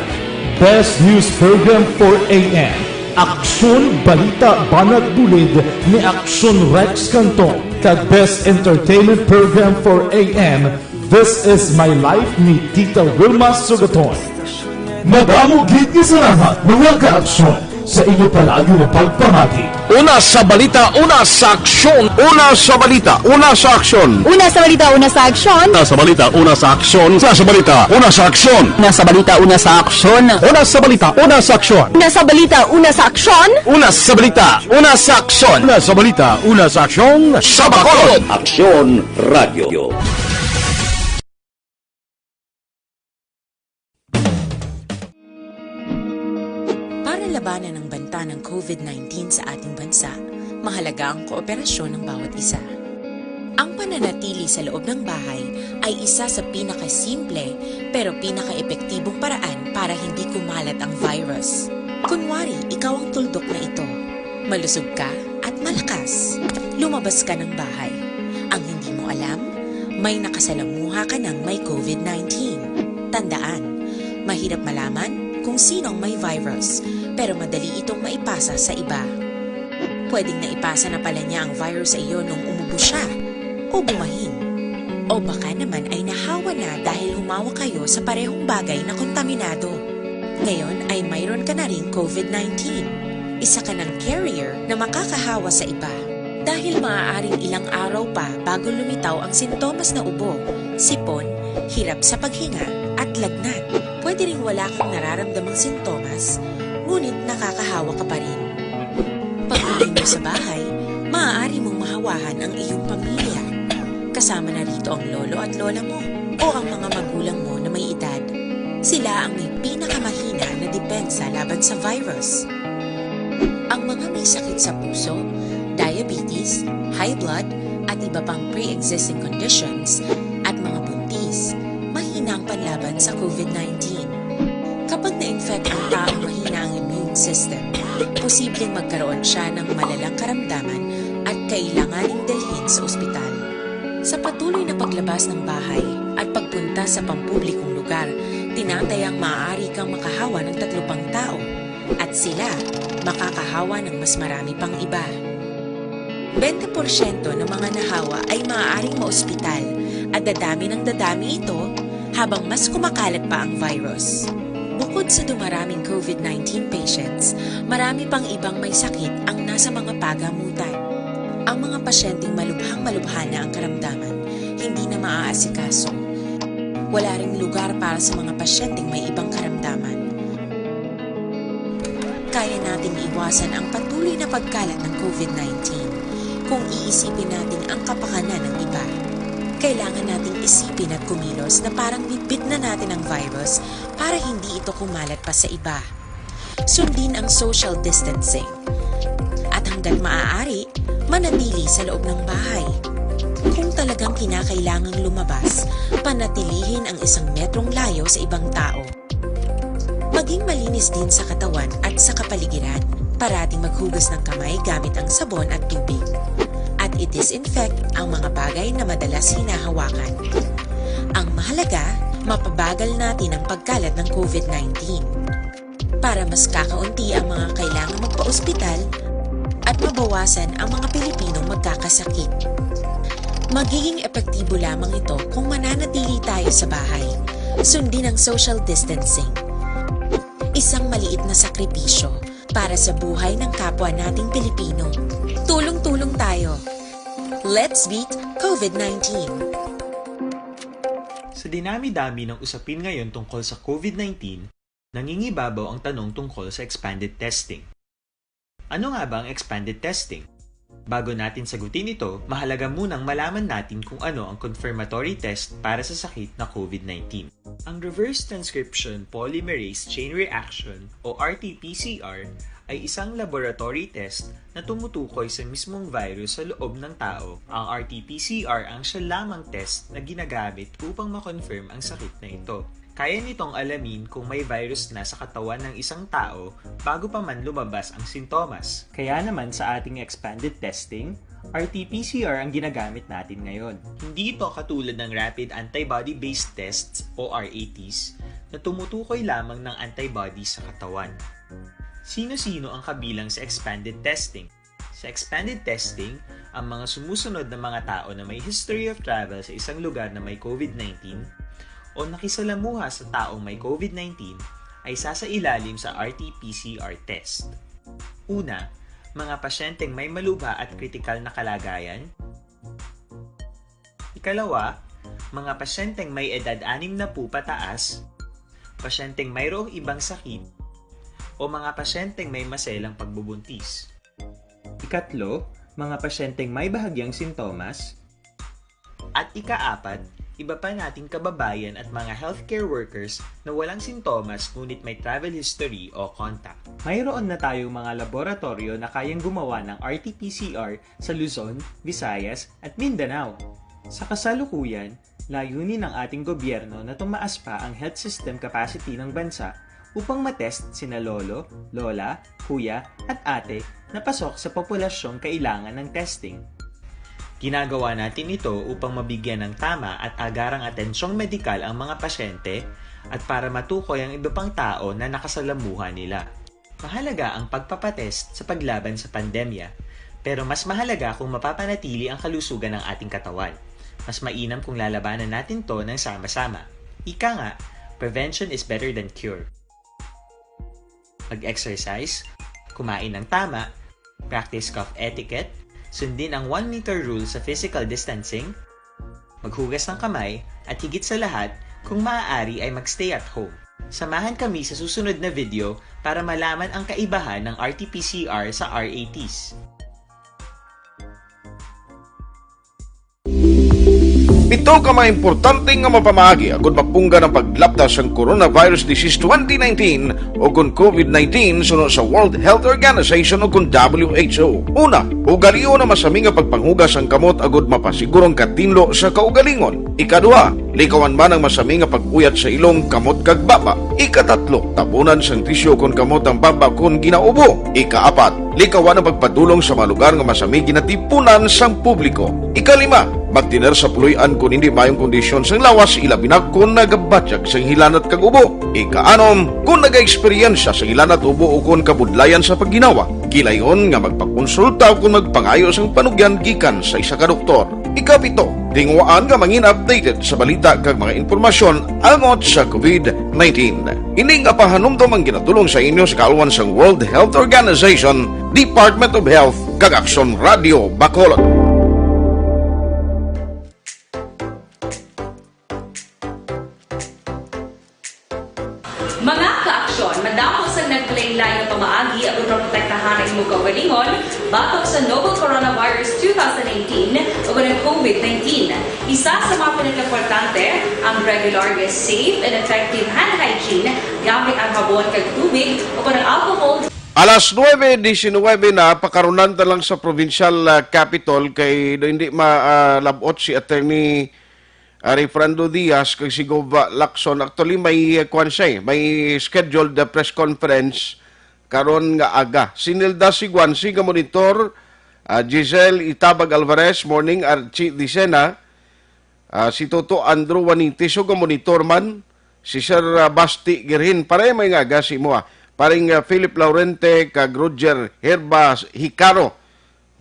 Best News Program for A M, Aksyon Balita Banat Bulid ni Aksyon Rex Cantong, kag Best Entertainment Program for A M, This Is My Life ni Tita Wilma Sugaton. Madamo gid nga salamat, mga kaaksyon, sa inyo palagi nga pagpamati. Una sa balita, una sa aksyon. Una sa balita, una sa aksyon. Una sa balita, una sa aksyon. Una sa balita, una sa aksyon. Una sa balita, una sa aksyon. Una sa balita, una sa aksyon. Una sa balita, una sa aksyon. Una sa balita, una sa aksyon. Una sa balita, una sa aksyon. Una sa balita, una sa aksyon. Sa Bacolod. Aksyon Radio. Para labanan ang banta ng COVID nineteen sa ating bansa, mahalaga ang kooperasyon ng bawat isa. Ang pananatili sa loob ng bahay ay isa sa pinakasimple pero pinakaepektibong paraan para hindi kumalat ang virus. Kunwari, ikaw ang tuldok na ito. Malusog ka at malakas. Lumabas ka ng bahay. Ang hindi mo alam, may nakasalamuha ka ng may COVID nineteen. Tandaan, mahirap malaman kung sino ang may virus, pero madali itong maipasa sa iba. Pwedeng naipasa na pala niya ang virus sa iyo nung umubo siya o bumahin. O baka naman ay nahawa na dahil humawak kayo sa parehong bagay na kontaminado. Ngayon ay mayroon ka na ring COVID nineteen. Isa ka ng carrier na makakahawa sa iba. Dahil maaaring ilang araw pa bago lumitaw ang sintomas na ubo, sipon, hirap sa paghinga, at lagnat. Pwede ring wala kang nararamdamang sintomas, ngunit nakakahawa ka pa rin. Pag-uwi mo sa bahay, maaari mong mahawahan ang iyong pamilya. Kasama na rito ang lolo at lola mo o ang mga magulang mo na may edad. Sila ang may pinakamahina na depensa laban sa virus. Ang mga may sakit sa puso, diabetes, high blood, at iba pang pre-existing conditions, at mga buntis, mahina ang panlaban sa COVID nineteen. Kapag na-infect ang taong mahina ang immune system, posibleng magkaroon siya ng malalang karamdaman at kailanganing dalhin sa ospital. Sa patuloy na paglabas ng bahay at pagpunta sa pampublikong lugar, tinatayang maaari kang makahawa ng tatlo pang tao at sila makakahawa ng mas marami pang iba. Bente porsyento ng mga nahawa ay maaaring maospital at dadami ng dadami ito habang mas kumakalat pa ang virus. Bukod sa dumaraming COVID nineteen patients, marami pang ibang may sakit ang nasa mga pagamutan. Ang mga pasyenteng malubhang malubha na ang karamdaman, hindi na maaasikaso. Wala ring lugar para sa mga pasyenteng may ibang karamdaman. Kaya nating iwasan ang patuloy na pagkalat ng COVID nineteen kung iisipin natin ang kapakanan ng iba. Kailangan nating isipin at kumilos na parang bitbit na natin ang virus para hindi ito kumalat pa sa iba. Sundin ang social distancing. At hanggat maaari, manatili sa loob ng bahay. Kung talagang kinakailangang lumabas, panatilihin ang isang metrong layo sa ibang tao. Maging malinis din sa katawan at sa kapaligiran. Parating maghugas ng kamay gamit ang sabon at tubig. At i-disinfect ang mga bagay na madalas hinahawakan. Ang mahalaga, mapabagal natin ang pagkalat ng COVID nineteen. Para mas kakaunti ang mga kailangan magpa-ospital at mabawasan ang mga Pilipinong magkakasakit. Magiging epektibo lamang ito kung mananatili tayo sa bahay. Sundin ang social distancing. Isang maliit na sakripisyo para sa buhay ng kapwa nating Pilipino. Tulong-tulong tayo. Let's beat COVID nineteen. Sa dinami-dami ng usapin ngayon tungkol sa COVID nineteen, nangingibabaw ang tanong tungkol sa expanded testing. Ano nga ba ang expanded testing? Bago natin sagutin ito, mahalaga munang malaman natin kung ano ang confirmatory test para sa sakit na COVID nineteen. Ang reverse transcription polymerase chain reaction o R T P C R ay isang laboratory test na tumutukoy sa mismong virus sa loob ng tao. Ang R T P C R ang siya lamang test na ginagamit upang ma-confirm ang sakit na ito. Kaya nitong alamin kung may virus na sa katawan ng isang tao bago pa man lumabas ang sintomas. Kaya naman sa ating expanded testing, R T P C R ang ginagamit natin ngayon. Hindi ito katulad ng rapid antibody-based tests o R A Ts na tumutukoy lamang ng antibody sa katawan. Sino-sino ang kabilang sa expanded testing? Sa expanded testing, ang mga sumusunod na mga tao na may history of travel sa isang lugar na may COVID nineteen o nakisalamuha sa taong may COVID nineteen ay sasailalim sa R T P C R test. Una, mga pasyenteng may malubha at kritikal na kalagayan. Ikalawa, mga pasyenteng may edad anim na po pataas, pasyenteng mayroong ibang sakit, o mga pasyenteng may maselang pagbubuntis. Ikatlo, mga pasyenteng may bahagyang sintomas. At ikaapat, Iba pa nating kababayan at mga healthcare workers na walang sintomas ngunit may travel history o contact. Mayroon na tayong mga laboratoryo na kayang gumawa ng R T P C R sa Luzon, Visayas, at Mindanao. Sa kasalukuyan, layunin ng ating gobyerno na tumaas pa ang health system capacity ng bansa upang matest sina lolo, lola, kuya, at ate na pasok sa populasyong kailangan ng testing. Ginagawa natin ito upang mabigyan ng tama at agarang atensyong medikal ang mga pasyente at para matukoy ang iba pang tao na nakasalamuha nila. Mahalaga ang pagpapatest sa paglaban sa pandemya, pero mas mahalaga kung mapapanatili ang kalusugan ng ating katawan. Mas mainam kung lalabanan natin to ng sama-sama. Ika nga, prevention is better than cure. Mag-exercise, kumain ng tama, practice cough etiquette, sundin ang one meter rule sa physical distancing, maghugas ng kamay, at higit sa lahat, kung maaari ay mag-stay at home. Samahan kami sa susunod na video para malaman ang kaibahan ng R T P C R sa R A Ts. Pito ka mga importante nga mapamaagi agud mapunggan ang paglapta sang coronavirus disease twenty nineteen o kon COVID nineteen suno sa World Health Organization o kon W H O. Una, ugalion ang masami nga pagpanghugas sang kamot agud mapasiguro ang katinlo sa kaugalingon. Ikaduha, likawan man ang masami nga pag-uyat sa ilong, kamot kag baba. Ikatatlo, tabunan sang tisyu kon kamot ang baba kon ginaubo. Ikaapat, likawan ang pagpadulong sa mga lugar nga masami ginatipunan sang publiko. Ikalima, magtener sa puloy-an kon hindi maayong kondisyon sang lawas, ilabi na kon nagabatyag sang hilanat kag ubo. Ikaanom, kon nagaeksperyensya sang hilanat, ubo, o kon kabudlayan sa pagginawa, gilayon nga magpakonsulta o kon magpangayo sang panugyan gikan sa isa ka doktor. Ikapito, tinguhaan nga mangin updated sa balita kag mga impormasyon angot sa COVID nineteen. Ini nga pahanumdom ang ginatulong sa inyo sa kaalwan sang World Health Organization, Department of Health, kag Aksyon Radio Bacolod. Mga kaaksyon, madamo sang naglain-lain nga pamaagi aron maprotektahan ang imong kaugalingon batok sa novel coronavirus two thousand nineteen o ang COVID nineteen. Isa sa mga pinakaimportante ang regular nga safe and effective hand hygiene gamit ang habon kag tubig o ang alcohol. Alas nuebe diecinuebe na, pakarunan ta lang sa provincial, ah, capitol kay do hindi malab-ot si Attorney ah, Referendo Diaz kag si Gov Lacson. Actually, may, ah, kuwan siya eh, may scheduled, ah, press conference karon nga aga. Si Nilda Siguansi nga monitor, ah, Giselle Itabag Alvarez, morning, Archie Dicena, ah, si Toto Andrew Juanitis, ug nga monitor man, si Sir, ah, Basti Girhin. Pare, may nga aga si imo, ah. Paring, ah, Philip Laurente kag Roger Herba Hicaro.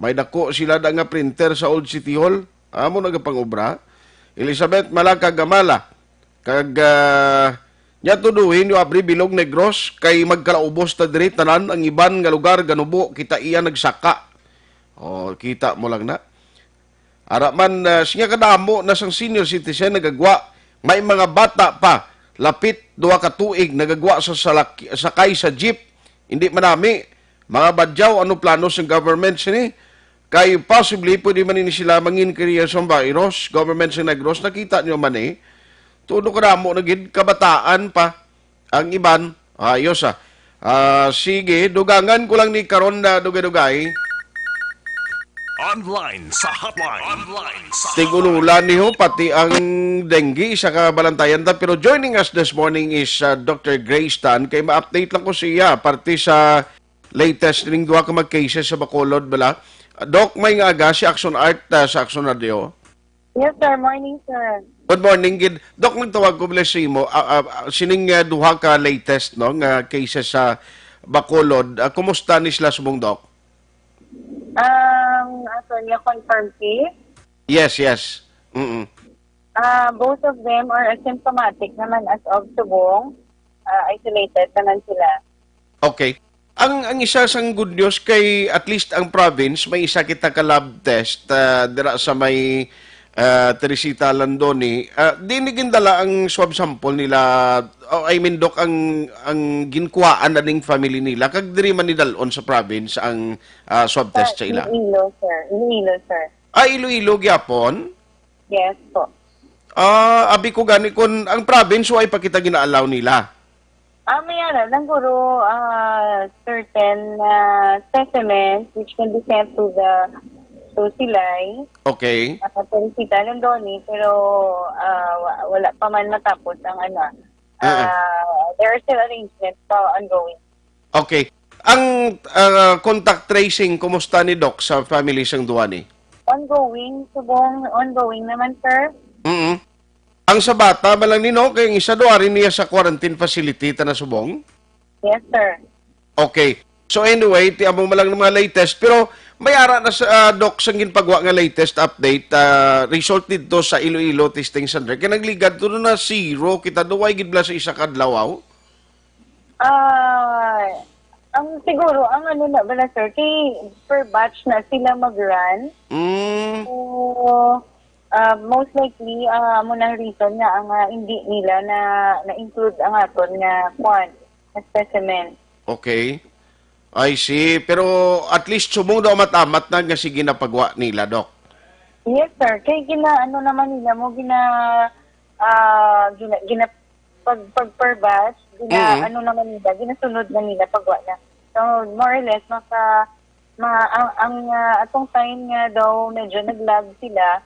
May dako sila da nga printer sa Old City Hall. Amo nagapangobra. Elizabeth Malaka Gamala. Kag, ah, nya tuduhin yo abri bilog Negros kay magkalaubos ta diri tanan ang iban nga lugar ganubo kita iya nagsaka. O, kita mo lang na. Ara man, ah, siya kadamo na sang senior citizen nagagwa. May mga bata pa, lapit duha ka tuig, nagagwa sa salak-, sakay sa jeep. Hindi manami, mga badyaw, ano plano sang government sini? Kay possibly, pwede man ini sila mangin kaniya sa virus, government sa Negros, nakita nyo man eh. Tulo kadamo na gid, kabataan pa. Ang iban, ayos ah. Ah, sige, dugangan ko lang ni karon na dugay-dugay. Online sa hotline. Online sa Tig-ululan niho pati ang dengue sa kabalantayan ta. Pero joining us this morning is uh, Doctor Grace Tan. Kay ma-update lang ko siya parte sa latest ning duha ka mga cases sa Bacolod bala. Doc, may nga aga si Action Art uh, sa Action Radio. Yes, sir. Morning, sir. Good morning gid. Doc, nagtawag ko bala sa imo. Ah, ah, ah, sining ah, duha ka latest no nga cases sa Bacolod. Ah, kumusta ni sila subong, Doc? Ang ato niya confirm case, Yes, yes. Mm. ah, both of them are asymptomatic naman as of subong. Ah, isolated naman sila. Okay. Ang ang isa sang good news kay at least ang province may isa kita ka lab test ah, dira sa may ah, Teresita Landoni. Ah, di ni gindala ang swab sample nila. Oh, I mean, Doc, ang ang ginkuhaan na ning family nila kag diri man nidalon sa province ang ah, swab test sa ila. Iloilo, sir. Iloilo, sir. Ah, Iloilo gyapon? Yes po. Ah, abi ko gani kung ang province, wa pa kita gina-allow nila. Ah, may ara lang, guro, ah, certain, ah, specimens which can be sent to the, to Silay, Okay. ah, Teresita, Londoni, pero, ah, wa-, wala pa man matapos ang ano, ah, Mm. ah, there are still arrangements pa ongoing. Okay. Ang, ah, contact tracing, kumusta ni Doc sa family sang duha ni? Ongoing, subong ongoing naman, sir. Mm. Ang sa bata man lang ni, no, kay ang isa do ari niya sa quarantine facility, ta na subong? Yes, sir. Okay. So anyway, ti amo man lang ang mga latest, pero may ara na sa, ah, Doc, sang ginpagwa nga latest update, ah, result didto sa Iloilo Testing Center. Kay nagligad to na zero, kita do, way gid bala sa isa ka adlaw, aw? Ah, ang siguro, ang ano na bala, sir, kay per batch na sila mag-run. Mm. So, ah, most likely, ah, amo nang reason nga ang, ah, hindi nila na, na-include ang aton nga, kwan, nga specimen. Okay. I see. Pero at least subong daw amat-amat na nga sige na pagwa nila, Doc. Yes, sir. Kay gina-, ano naman nila mo, gina-, ah, gina-, gina-, pag, pag per batch, gina-, Mm. ano naman nila, ginasunod na nila pagwa na. So, more or less, maka-, ma-, ang, ang, ah, atong time nga daw medyo nag-lag sila,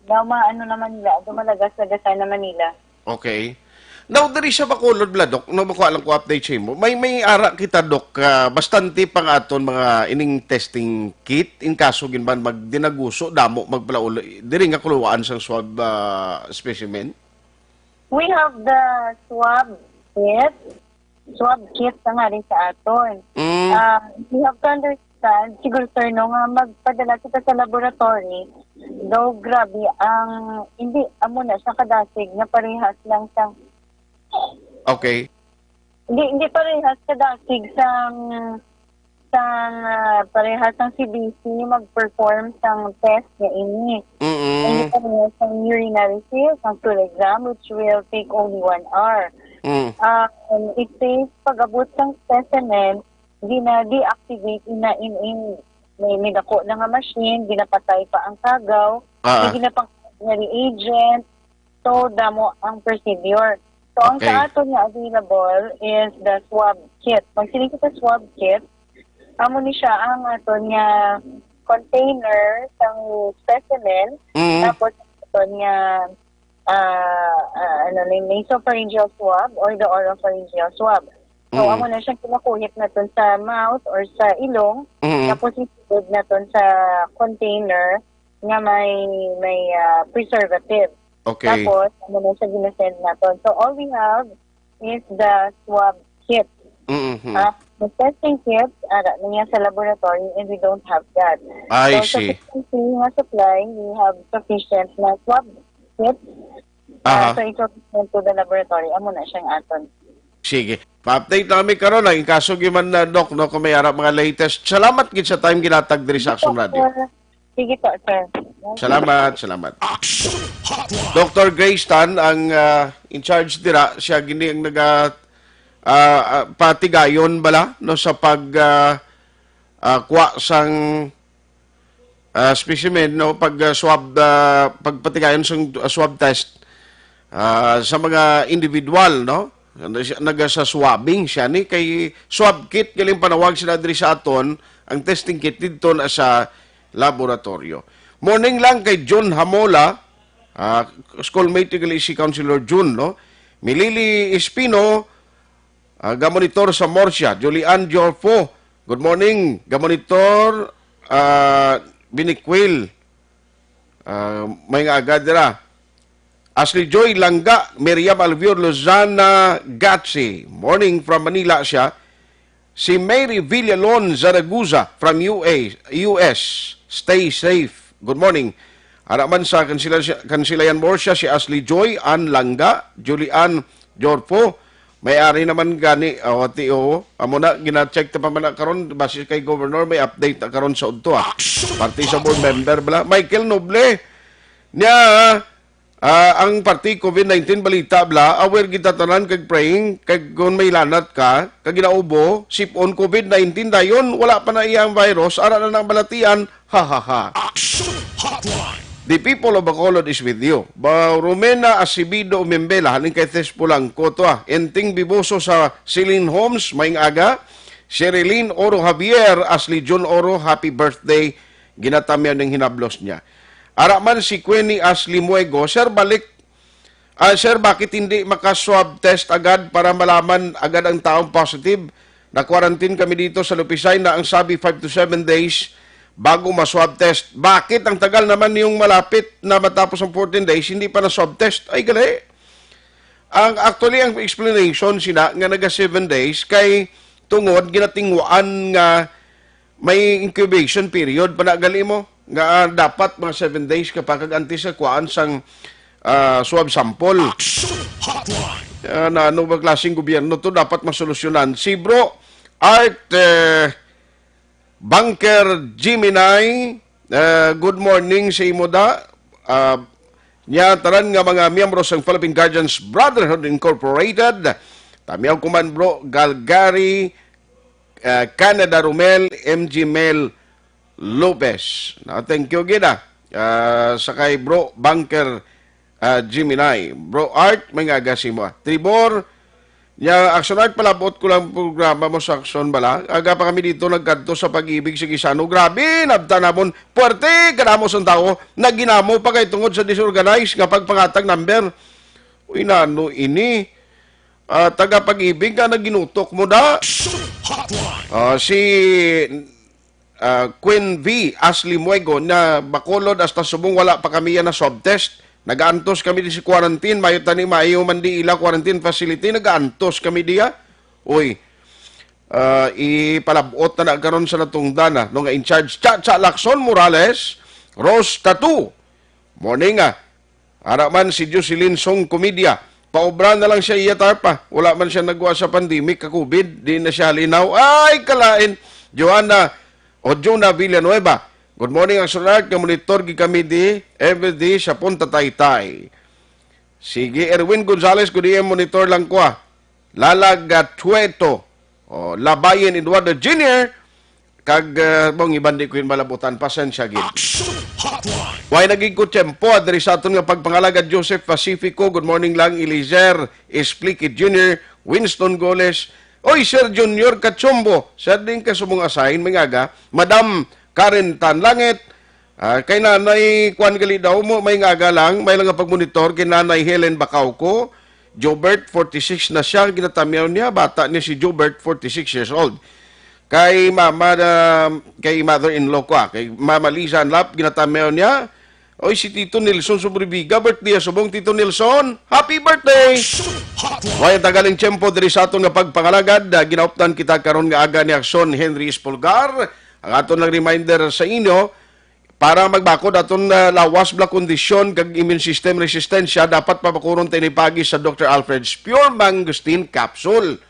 daw maano naman nila, daw malagas-lagasan naman nila. Okay. Now, diri sa Bacolod, bala, Doc, no, makuha lang ko update sa imo. May, may ara kita, Doc, ah, bastante pa nga aton mga ining testing kit. In kaso gid man magdinaguso, damo magpalauli diri nga kuluwaan sang swab, ah, specimen. We have the swab kit. Swab kit ang ari sa aton. Mm. Ah, we have to understand, siguro, sir, no, nga magpadala kita sa laboratory, daw grabe ang, hindi, amo na siya kadasig nga parehas lang sang Okay. Hindi, hindi parehas kadasig sang, sang, ah, parehas sang C B C mag-perform sang test nga ini. Mm-mm. Hindi parehas sang urinary cyst, sang stool exam, which will take only one hour. Mm. Ah, um, it takes pag-abot sang specimen, gina-deactivate ina in, in, may, may dako na nga machine, ginapatay pa ang kagaw, Ah, may ah. ginapang nga reagent, so damo ang procedure. So ang Okay. sa aton nga available is the swab kit. Pag sini kita swab kit, amo ni siya ang aton nga container sang specimen, Mm. tapos aton nga ah, ah, ano ni, nasopharyngeal swab or the oropharyngeal swab. So, Mm. amo na siya kinakuhit naton sa mouth or sa ilong, Mm. tapos isulod naton sa container nga may, may, ah, preservative. Okay. Tapos, amo na siya ginasend naton. So, all we have is the swab kit. Mm-hmm. Ah, the testing kits, ara na niya sa laboratory and we don't have that. I So, see. Sufficiency nga supply, we have sufficient na swab kits. Ah, Aha. So, it's sent to the laboratory. Amo na siyang aton. Sige. Pa-update na kami karon, ang kaso gyud man na, Doc, no, kung may ara mga latest. Salamat gid sa time ginatag diri sa Action Radio. Sige po, sir. Salamat, salamat. Action Hotline. Doctor Grace Tan ang, ah, in charge dira, siya gini ang naga, ah, ah, patigayon bala, no, sa pag, ah, ah, kuha sang, ah, specimen, no, pag, ah, swab, ah, pagpatigayon sang, ah, swab test, ah, sa mga individual, no? Ano siya, naga sa swabbing siya ni, kay swab kit galing panawag sila diri sa aton, ang testing kit didto na sa laboratoryo. Morning lang kay Jun Hamola, ah, schoolmate gali si Councilor Jun, no? Milili Espino, ah, gamonitor sa Murcia. Julian Jorfo, good morning. Gamonitor, ah, Binikwil. Ah, may nga agad dira. Ashley Joy Langga, Miriam Alvior Lozana Gatsi. Morning from Manila siya. Si Mary Villalon Zaragoza from U A, U S. Stay safe. Good morning. Ara man sa Kansila-, Kansilayan Murcia, si Ashley Joy, Ann Langga, Julie Ann Jorpo. May ari naman gani, oh, ati, oh. Amo na, gina-check ta pa man na karon, base kay Governor, may update na karon sa udto, ah. Parte sa board member, bala. Michael Noble, niya, ah, ang parte COVID nineteen balita, bala, aware kita tanan kag praying, kag kung may lanat ka, kag ginaubo, sipon COVID nineteen dayon, wala pa na iyang virus, ara na nang balatian, ha, ha, ha. Action Hotline. The people of Bacolod is with you. Ba, Romena Acevedo Umimbela, halin kay Tess Polanco to, ah. Enting Biboso sa Celine Homes, maayong aga. Sherilyn Oro Javier, Ashley Jun Oro, happy birthday. Ginatamyaw ning hinablos niya. Ara man si Queenie Ashley Muego, "Sir, balik. Ah, sir, bakit hindi maka-swab test agad para malaman agad ang taong positive? Na-quarantine kami dito sa Lupisay na ang sabi five to seven days bago ma-swab test." Bakit ang tagal naman yung malapit na matapos ang fourteen days, hindi pa na-swab test? Ay, gali. Ang, actually, ang explanation sina nga naga seven days kay tungod ginatingwaan nga may incubation period pa na gali mo nga, ah, dapat mga seven days ka pa kag antes sa kuan sang, ah, swab sample. Action Hotline. Ah, na ano ba klaseng gobyerno to dapat masolusyonan? Si Bro Art, eh, Bunker Gemini, eh, good morning sa imo da. Ah, niya tanan nga mga miyembro sang Philippine Guardians Brotherhood Incorporated. Tamiyaw ko man, Bro Galgari, eh, Canada Romel, M G Mel Lopez. Na, thank you gid, ah. Ah, sa kay Bro Bunker, ah, Gemini. Bro Art, maayong aga sa imo, ah. Tribor, niya, Action Art, palabot ko lang programa mo sa Action bala. Aga pa kami dito nagkadto sa Pag-ibig sa Gisano. Grabe, nabta namon. Puwerte, kadamo sang tawo. Naginamo pa kay tungod sa disorganized nga pagpangatag number. Uy, nano ini? Ah, taga Pag-ibig nga naginutok mo da. Action Hotline. Ah, si ah, Queen V, Ashley Muego, na Bacolod hasta subong wala pa kami yan na swab test. Nagaantos kami di si quarantine, mayo tani, mayo man di ila quarantine facility, nagaantos kami diya. Uy, ah, ipalabot na na karon sa natungdan na, no, nga in charge. Cha Cha Lacson Morales, Rose Tattoo. Morning, ah. Ara man si Jocelyn Song Comedia. Paobra na lang siya iya tarpa. Wala man siya nagwa sa pandemic ka COVID. Di na siya halinaw. Ay, kalain. Joanna o Jonah Villanueva. Good morning, Action Art. Nga monitor gid kami di every day sa Punta Taytay. Sige, Erwin Gonzalez, good day, monitor lang ko, ah. Lalag, ah, Tueto. O, Labayan Eduardo Junior, kag, ah, bang iban di ko yun malabutan. Pasensya gid. Action Hotline. Way na gid ko tiyempo, ah, diri sa aton nga pagpangalagad, Joseph Pacifico. Good morning lang, Eliezer Esplique Junior, Winston Goles. Oy, Sir Junior Cachombo, sa din ka subong assign, may aga. Madam Karen Tanlangit, ah, kay Nanay Kwan gali daw mo, may aga lang, may lang nga pagmonitor kay Nanay Helen Bacauco, Jobert, forty-six na siya, ginatamyaw niya, bata niya si Jobert, forty-six years old. Kay mama, ah, kay mother-in-law ko, ah, kay Mama Liza Anlap, ginatamyaw niya. Oy, si Tito Nelson Sobriviga, birthday subong, Tito Nelson. Happy birthday! Action Hotline. Way ang tagaling tiyempo diri sa aton nga pagpangalagad. Ah, ginaupdan kita karon nga aga ni Action Henry Espulgar. Ang aton lang reminder sa inyo, para magbakod aton, ah, lawas bala kondisyon kag immune system resistensya, dapat pabakuron tini pagi sa Doctor Alfred's Pure Mangosteen Capsule.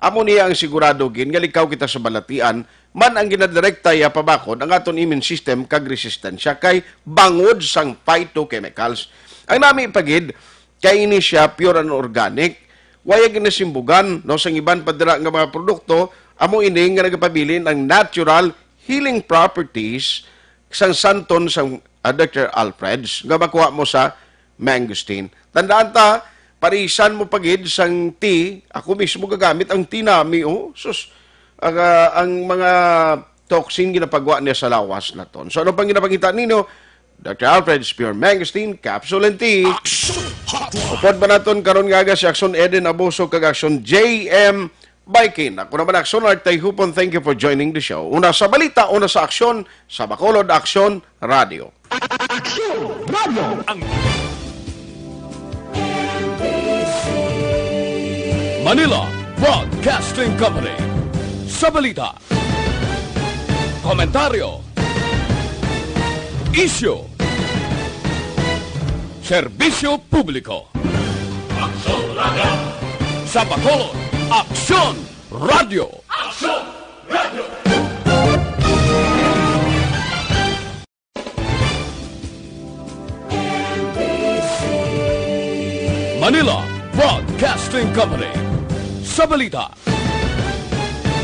Amo niya ang sigurado gid nga likaw kita sa balatian, man ang ginadirekta iya pabakod ang aton immune system kag resistensya kay bangod sang phytochemicals. Ang nami pa gid, kay ini siya pure and organic. Waya ginasimbugan, no, sang iban pa dira nga mga produkto, amo ini nga nagapabilin ang natural healing properties sang santon sang, ah, Doctor Alfred's nga makuha mo sa mangosteen. Tandaan ta, parisan mo pa gid sang tea. Ako mismo gagamit ang tea nami, oh. Sus, ang, ah, ang mga toxin ginapagwa niya sa lawas naton. So, ano pang ginapangita ninyo? Doctor Alfred's Pure Mangosteen Capsule and Tea. Action Hotline. Upod ba naton karon nga aga si Action Eden Abuso kag Action J M Baikin. Ako naman, Action Art Tayhupon. Thank you for joining the show. Una sa balita, una sa aksyon, sa Bacolod Aksyon Radio. Aksyon Radio. Ang Manila Broadcasting Company. Sa balita, komentaryo, isyu, serbisyo publiko. Aksyon Radio. Sa Bacolod, Aksyon Radio. Aksyon Radio. Manila Broadcasting Company. Sa balita,